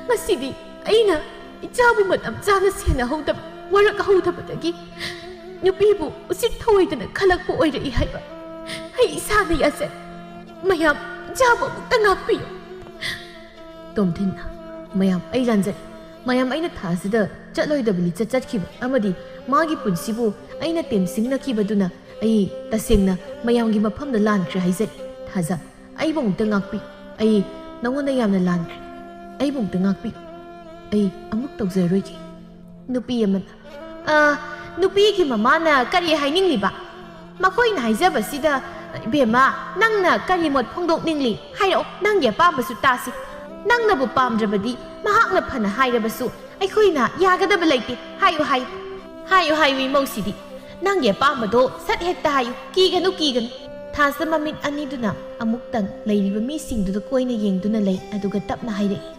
ꯉꯁꯤꯗꯤ ꯑꯩꯅ ꯏꯆꯥꯕꯨ ꯃꯇꯝ ꯆꯥꯅ ꯁꯦꯟꯅꯍꯧꯗꯕ, ꯋꯥꯔꯛꯍꯧꯗꯕꯗꯒꯤ ꯅꯨꯄꯤꯕꯨ ꯎꯁꯤꯠ ꯊꯑꯣꯏꯗꯅ ꯈꯜꯂꯛꯄ ꯑꯣꯏꯔꯛꯏ ꯍꯥꯏꯕ ꯑꯩ ꯏꯁꯥꯅ ꯌꯥꯖꯔꯤ꯫ ꯃꯌꯥꯝ, ꯏꯆꯥꯕꯨ ꯑꯃꯨꯛꯇ ꯉꯥꯛꯄꯤꯌꯨ꯫ ꯇꯣꯝꯊꯤꯟꯅ, ꯃꯌꯥꯝ, ꯑꯩ ꯂꯥꯟꯖꯔꯦ꯫ ꯃꯌꯥꯝ, ꯑꯩꯅ ꯊꯥ ꯑꯁꯤꯗ ꯆꯠꯂꯣꯏꯗꯕ ꯂꯤꯆꯠ ꯆꯠꯈꯤꯕ ꯑꯃꯗꯤ ꯃꯥꯒꯤ ꯄꯨꯟꯁꯤꯕꯨ ꯑꯩꯅ ꯇꯦꯝꯁꯤꯡꯅꯈꯤꯕꯗꯨꯅ ꯑꯩ ꯇꯁꯦꯡꯅ ꯃꯌꯥꯝꯒꯤ ꯃꯐꯝꯗ ꯂꯥꯟꯈ꯭ꯔꯦ ꯍꯥꯏꯖꯔꯤ꯫ ꯊꯥꯖ, ꯑꯩꯕꯨ ꯑꯃꯨꯛꯇ ꯉꯥꯛꯄꯤ꯫ ꯑꯩ ꯅꯉꯣꯟꯗ ꯌꯥꯝꯅ ꯂꯥꯟꯈ꯭ꯔꯦ꯫ ꯑꯩꯕꯨ ꯑꯃꯨꯛꯇ ꯉꯥꯛꯄꯤ꯫ ꯑꯩ ꯑꯃꯨꯛ ꯇꯧꯖꯔꯣꯏꯒꯦ꯫ ꯅꯨꯄꯤ ꯑꯃꯅ, "ꯑ, ꯅꯨꯄꯤꯒꯤ ꯃꯃꯥꯅ ꯀꯔꯤ ꯍꯥꯏꯅꯤꯡꯂꯤꯕ? ꯃꯈꯣꯏꯅ ꯍꯥꯏꯖꯕꯁꯤꯗ, ꯏꯕꯦꯝꯃ, ꯅꯪꯅ ꯀꯔꯤ ꯃꯣꯠ ꯐꯣꯡꯗꯣꯛꯅꯤꯡꯂꯤ? ꯍꯥꯏꯔꯛꯑꯣ, ꯅꯪꯒꯤ ꯑꯄꯥꯝꯕꯁꯨ ꯇꯥꯁꯤ꯫ ꯅꯪꯅꯕꯨ ꯄꯥꯝꯗ꯭ꯔꯕꯗꯤ, ꯃꯍꯥꯛꯅ ꯐꯅ ꯍꯥꯏꯔꯕꯁꯨ, ꯑꯩꯈꯣꯏꯅ ꯌꯥꯒꯗꯕ ꯂꯩꯇꯦ꯫ ꯍꯥꯏꯌꯨ, ꯍꯥꯏꯌꯨ꯫ ꯍꯥꯏꯌꯨ, ꯍꯥꯏꯌꯨ, ꯏꯃꯧꯁꯤꯗꯤ꯫ ꯅꯪꯒꯤ ꯑꯄꯥꯝꯕꯗꯣ ꯁꯠ ꯍꯦꯛꯇ ꯍꯥꯏꯌꯨ꯫ ꯀꯤꯒꯅꯨ, ꯀꯤꯒꯅꯨ꯫ ꯊꯥꯖ ꯃꯃꯤꯠ ꯑꯅꯤꯗꯨꯅ ꯑꯃꯨꯛꯇꯪ ꯂꯩꯔꯤꯕ ꯃꯤꯁꯤꯡꯗꯨꯗ ꯀꯣꯏꯅ ꯌꯦꯡꯗꯨꯅ ꯂꯩ, ꯑꯗꯨꯒ ꯇꯞꯅ ꯍꯥꯏꯔꯛꯏ,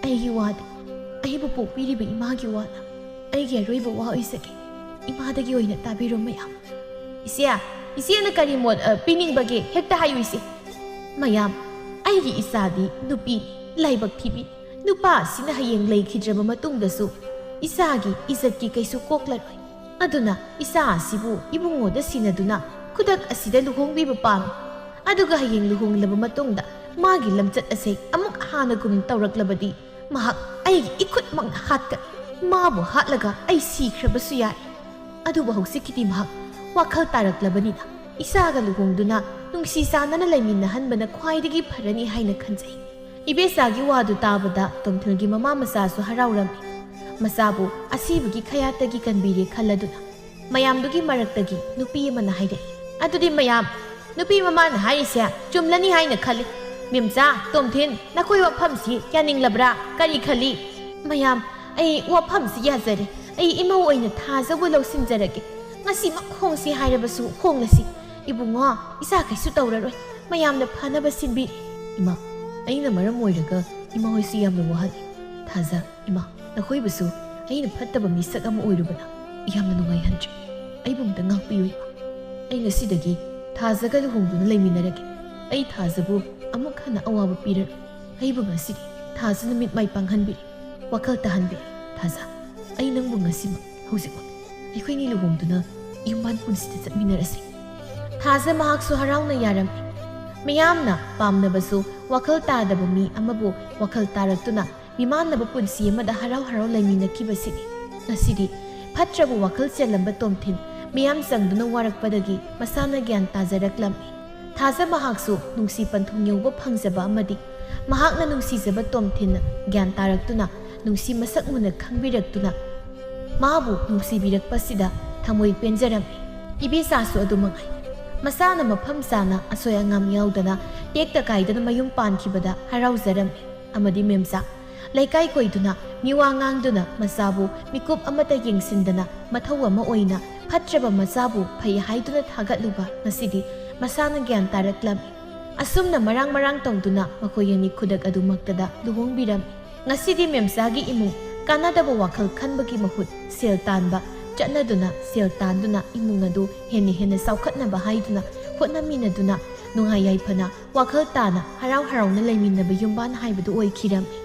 "ꯑꯩꯒꯤ ꯋꯥꯗꯤ, ꯑꯩꯕꯨ ꯄꯣꯛꯄꯤꯔꯤꯕ ꯏꯃꯥꯒꯤ ꯋꯥꯅ꯫ ꯑꯩꯒꯤ ꯑꯔꯣꯏꯕ ꯋꯥ ꯑꯣꯏꯖꯒꯦ꯫ ꯏꯃꯥꯗꯒꯤ ꯑꯣꯏꯅ ꯇꯥꯕꯤꯔꯣ ꯃꯌꯥꯝ꯫" "ꯏꯆꯦ, ꯏꯆꯦꯅ ꯀꯔꯤ ꯃꯣꯠ, ꯑ, ꯄꯤꯅꯤꯡꯕꯒꯦ? ꯍꯦꯛꯇ ꯍꯥꯏꯌꯨ, ꯏꯆꯦ꯫" "ꯃꯌꯥꯝ, ꯑꯩꯒꯤ ꯏꯆꯥꯗꯤ ꯅꯨꯄꯤꯅꯤ, ꯂꯥꯏꯕꯛ ꯊꯤꯕꯤ꯫ ꯅꯨꯄꯥ ꯑꯁꯤꯅ ꯍꯌꯦꯡ ꯂꯩꯈꯤꯗ꯭ꯔꯕ ꯃꯇꯨꯡꯗꯁꯨ ꯏꯆꯥꯒꯤ ꯏꯖꯠꯀꯤ ꯀꯩꯁꯨ ꯀꯣꯛꯂꯔꯣꯏ꯫ ꯑꯗꯨꯅ ꯏꯆꯥ ꯑꯁꯤꯕꯨ ꯏꯕꯨꯡꯉꯣꯗ ꯁꯤꯟꯅꯗꯨꯅ ꯈꯨꯗꯛ ꯑꯁꯤꯗ ꯂꯨꯍꯣꯡꯕꯤꯕ ꯄꯥꯝꯃꯤ꯫ ꯑꯗꯨꯒ ꯍꯌꯦꯡ ꯂꯨꯍꯣꯡꯂꯕ ꯃꯇꯨꯡꯗ ꯃꯥꯒꯤ ꯂꯝꯆꯠ ꯑꯁꯦ ꯑꯃꯨꯛ ꯍꯥꯟꯅꯒꯨꯝ ꯇꯧꯔꯛꯂꯕꯗꯤ ꯃꯍꯥꯛ ꯑꯩꯒꯤ ꯏꯈꯨꯠꯃꯛꯅ ꯍꯥꯠꯀꯅꯤ꯫ ꯃꯥꯕꯨ ꯍꯥꯠꯂꯒ ꯑꯩ ꯁꯤꯈ꯭ꯔꯕꯁꯨ ꯌꯥꯏ꯫ ꯑꯗꯨꯕꯨ ꯍꯧꯖꯤꯛꯀꯤꯗꯤ ꯃꯍꯥꯛ ꯋꯥꯈꯜ ꯇꯥꯔꯛꯂꯕꯅꯤꯅ ꯏꯆꯥꯒ ꯂꯨꯍꯣꯡꯗꯨꯅ ꯅꯨꯡꯁꯤ ꯆꯥꯟꯅꯅ ꯂꯩꯃꯤꯟꯅꯍꯟꯕꯅ ꯈ꯭ꯋꯥꯏꯗꯒꯤ ꯐꯔꯅꯤ ꯍꯥꯏꯅ ꯈꯟꯖꯩ꯫" ꯏꯕꯦꯆꯥꯒꯤ ꯋꯥꯗꯨ ꯇꯥꯕꯗ ꯇꯣꯝꯊꯤꯜꯒꯤ ꯃꯃꯥ ꯃꯆꯥꯁꯨ ꯍꯔꯥꯎꯔꯝꯃꯤ꯫ ꯃꯆꯥꯕꯨ ꯑꯁꯤꯕꯒꯤ ꯈꯌꯥꯠꯇꯒꯤ ꯀꯟꯕꯤꯔꯦ ꯈꯜꯂꯗꯨꯅ꯫ ꯃꯌꯥꯝꯗꯨꯒꯤ ꯃꯔꯛꯇꯒꯤ ꯅꯨꯄꯤ ꯑꯃꯅ ꯍꯥꯏꯔꯛꯏ, "ꯑꯗꯨꯗꯤ ꯃꯌꯥꯝ, ꯅꯨꯄꯤ ꯃꯃꯥꯅ ꯍꯥꯏꯔꯤꯁꯦ ꯆꯨꯝꯂꯅꯤ ꯍꯥꯏꯅ ꯈꯜꯂꯤ꯫ ꯃꯦꯝꯆꯥ, ꯇꯣꯝꯊꯤꯟ, ꯅꯈꯣꯏ ꯋꯥꯐꯝꯁꯤ ꯌꯥꯅꯤꯡꯂꯕ꯭ꯔꯥ? ꯀꯔꯤ ꯈꯜꯂꯤ?" "ꯃꯌꯥꯝ, ꯑꯩ ꯋꯥꯐꯝꯁꯤ ꯌꯥꯖꯔꯦ꯫ ꯑꯩ ꯏꯃꯧ ꯑꯣꯏꯅ ꯊꯥꯖꯕꯨ ꯂꯧꯁꯤꯟꯖꯔꯒꯦ꯫ ꯉꯁꯤꯃꯛ ꯍꯣꯡꯁꯤ ꯍꯥꯏꯔꯕꯁꯨ ꯍꯣꯡꯂꯁꯤ꯫ ꯏꯕꯨꯡꯉꯣ, ꯏꯆꯥ ꯀꯩꯁꯨ ꯇꯧꯔꯔꯣꯏ꯫ ꯃꯌꯥꯝꯅ ꯐꯅꯕ ꯁꯤꯟꯕꯤꯔꯤ꯫" "ꯏꯃꯥ, ꯑꯩꯅ ꯃꯔꯝ ꯑꯣꯏꯔꯒ ꯏꯃꯥ ꯍꯣꯏꯁꯤ ꯌꯥꯝꯅ ꯋꯥꯍꯜꯂꯤ꯫ ꯊꯥꯖ, ꯏꯃꯥ, ꯅꯈꯣꯏꯕꯨꯁꯨ ꯑꯩꯅ ꯐꯠꯇꯕ ꯃꯤꯁꯛ ꯑꯃ ꯑꯣꯏꯔꯨꯕꯅ ꯌꯥꯝꯅ ꯅꯨꯡꯉꯥꯏꯍꯟꯗ꯭ꯔꯦ꯫ ꯑꯩꯕꯨ ꯑꯝꯇ ꯉꯥꯛꯄꯤꯌꯨ, ꯏꯃꯥ꯫ ꯑꯩ ꯉꯁꯤꯗꯒꯤ ꯊꯥꯖꯒ ꯂꯨꯍꯣꯡꯗꯨꯅ ꯂꯩꯃꯤꯟꯅꯔꯒꯦ꯫ ꯑꯩ ꯊꯥꯖꯕꯨ ꯑꯃꯨꯛ ꯍꯟꯅ ꯑꯋꯥꯕ ꯄꯤꯔꯔꯣꯏ꯫ ꯑꯩꯕꯨ ꯉꯁꯤꯗꯤ ꯊꯥꯖꯅ ꯃꯤꯠ ꯃꯥꯏ ꯄꯥꯡꯍꯟꯕꯤꯔꯦ, ꯋꯥꯈꯜ ꯇꯥꯍꯟꯕꯤꯔꯦ꯫ ꯊꯥꯖ, ꯑꯩ ꯅꯪꯕꯨ ꯉꯁꯤꯃꯛ, ꯍꯧꯖꯤꯛꯃꯛ ꯑꯩꯈꯣꯏꯅꯤ ꯂꯨꯍꯣꯡꯗꯨꯅ ꯌꯨꯝꯕꯥꯟ ꯄꯨꯟꯁꯤꯗ ꯆꯠꯃꯤꯟꯅꯔꯁꯤ꯫" ꯊꯥꯖ ꯃꯍꯥꯛꯁꯨ ꯍꯔꯥꯎꯅ ꯌꯥꯔꯝꯃꯤ꯫ ꯃꯤꯌꯥꯝꯅ ꯄꯥꯝꯅꯕꯁꯨ ꯋꯥꯈꯜ ꯇꯥꯗꯕ ꯃꯤ ꯑꯃꯕꯨ ꯋꯥꯈꯜ ꯇꯥꯔꯛꯇꯨꯅ ꯃꯤꯃꯥꯟꯅꯕ ꯄꯨꯟꯁꯤ ꯑꯃꯗ ꯍꯔꯥꯎ ꯍꯔꯥꯎ ꯂꯩꯃꯤꯟꯅꯈꯤꯕꯁꯤꯅꯤ꯫ ꯉꯁꯤꯗꯤ ꯐꯠꯇ꯭ꯔꯕ ꯋꯥꯈꯜ ꯆꯦꯜꯂꯝꯕ ꯇꯣꯝꯊꯤꯟ ꯃꯤꯌꯥꯝ ꯆꯪꯗꯨꯅ ꯋꯥꯔꯛꯄꯗꯒꯤ ꯃꯁꯥꯅ ꯒ꯭ꯌꯥꯟ ꯇꯥꯖꯔꯛꯂꯝꯃꯤ꯫ ꯊꯥꯖ ꯃꯍꯥꯛꯁꯨ ꯅꯨꯡꯁꯤ ꯄꯟꯊꯨꯡ ꯌꯧꯕ ꯐꯪꯖꯕ ꯑꯃꯗꯤ ꯃꯍꯥꯛꯅ ꯅꯨꯡꯁꯤꯖꯕ ꯇꯣꯝꯊꯤꯟꯅ ꯒ꯭ꯌꯥꯟ ꯇꯥꯔꯛꯇꯨꯅ ꯅꯨꯡꯁꯤ ꯃꯁꯛ ꯃꯨꯟꯅ ꯈꯪꯕꯤꯔꯛꯇꯨꯅ ꯃꯥꯕꯨ ꯅꯨꯡꯁꯤꯕꯤꯔꯛꯄꯁꯤꯗ ꯊꯃꯣꯏ ꯄꯦꯟꯖꯔꯝꯃꯤ꯫ ꯏꯕꯦꯆꯥꯁꯨ ꯑꯗꯨ ꯃꯉꯥꯏ꯫ ꯃꯁꯥꯅ ꯃꯐꯝ ꯆꯥꯅ ꯑꯁꯣꯏ ꯑꯉꯥꯝ ꯌꯥꯎꯗꯅ ꯇꯦꯛꯇ ꯀꯥꯏꯗꯅ ꯃꯌꯨꯝ ꯄꯥꯟꯈꯤꯕꯗ ꯍꯔꯥꯎꯖꯔꯝꯃꯤ ꯑꯃꯗꯤ ꯃꯦꯝꯆꯥ ꯂꯩꯀꯥꯏ ꯀꯣꯏꯗꯨꯅ, ꯃꯤꯋꯥ ꯉꯥꯡꯗꯨꯅ, ꯃꯆꯥꯕꯨ ꯃꯤꯀꯨꯞ ꯑꯃꯠꯇ ꯌꯦꯡꯁꯤꯟꯗꯅ, ꯃꯊꯧ ꯑꯃ ꯑꯣꯏꯅ ꯐꯠꯇ꯭ꯔꯕ ꯃꯆꯥꯕꯨ ꯐꯩ ꯍꯥꯏꯗꯨꯅ ꯊꯥꯒꯠꯂꯨꯕ ꯉꯁꯤꯗꯤ ꯃꯁꯥꯅ ꯒ꯭ꯌꯥꯟ ꯇꯥꯔꯛꯂꯝꯃꯤ꯫ ꯑꯁꯨꯝꯅ ꯃꯔꯥꯡ ꯃꯔꯥꯡ ꯇꯧꯗꯨꯅ ꯃꯈꯣꯏ ꯑꯅꯤ ꯈꯨꯗꯛ ꯑꯗꯨꯃꯛꯇꯗ ꯂꯨꯍꯣꯡꯕꯤꯔꯝꯃꯤ꯫ ꯉꯁꯤꯗꯤ ꯃꯦꯝꯆꯥꯒꯤ ꯏꯃꯨꯡ ꯀꯥꯟꯅꯗꯕ ꯋꯥꯈꯜ ꯈꯟꯕꯒꯤ ꯃꯍꯨꯠ ꯁꯦꯜ ꯇꯥꯟꯕ ꯆꯠꯅꯗꯨꯅ, ꯁꯦꯜ ꯇꯥꯟꯗꯨꯅ ꯏꯃꯨꯡ ꯑꯗꯨ ꯍꯦꯟꯅ ꯍꯦꯟꯅ ꯆꯥꯎꯈꯠꯅꯕ ꯍꯥꯏꯗꯨꯅ ꯍꯣꯠꯅꯃꯤꯟꯅꯗꯨꯅ, ꯅꯨꯡꯉꯥꯏ ꯌꯥꯏꯐꯅ ꯋꯥꯈꯜ ꯇꯥꯅ ꯍꯔꯥꯎ ꯍꯔꯥꯎꯅ ꯂꯩꯃꯤꯟꯅꯕ ꯌꯨꯝꯕꯥꯟ ꯍꯥꯏꯕꯗꯨ ꯑꯣꯏꯈꯤꯔꯝꯃꯤ꯫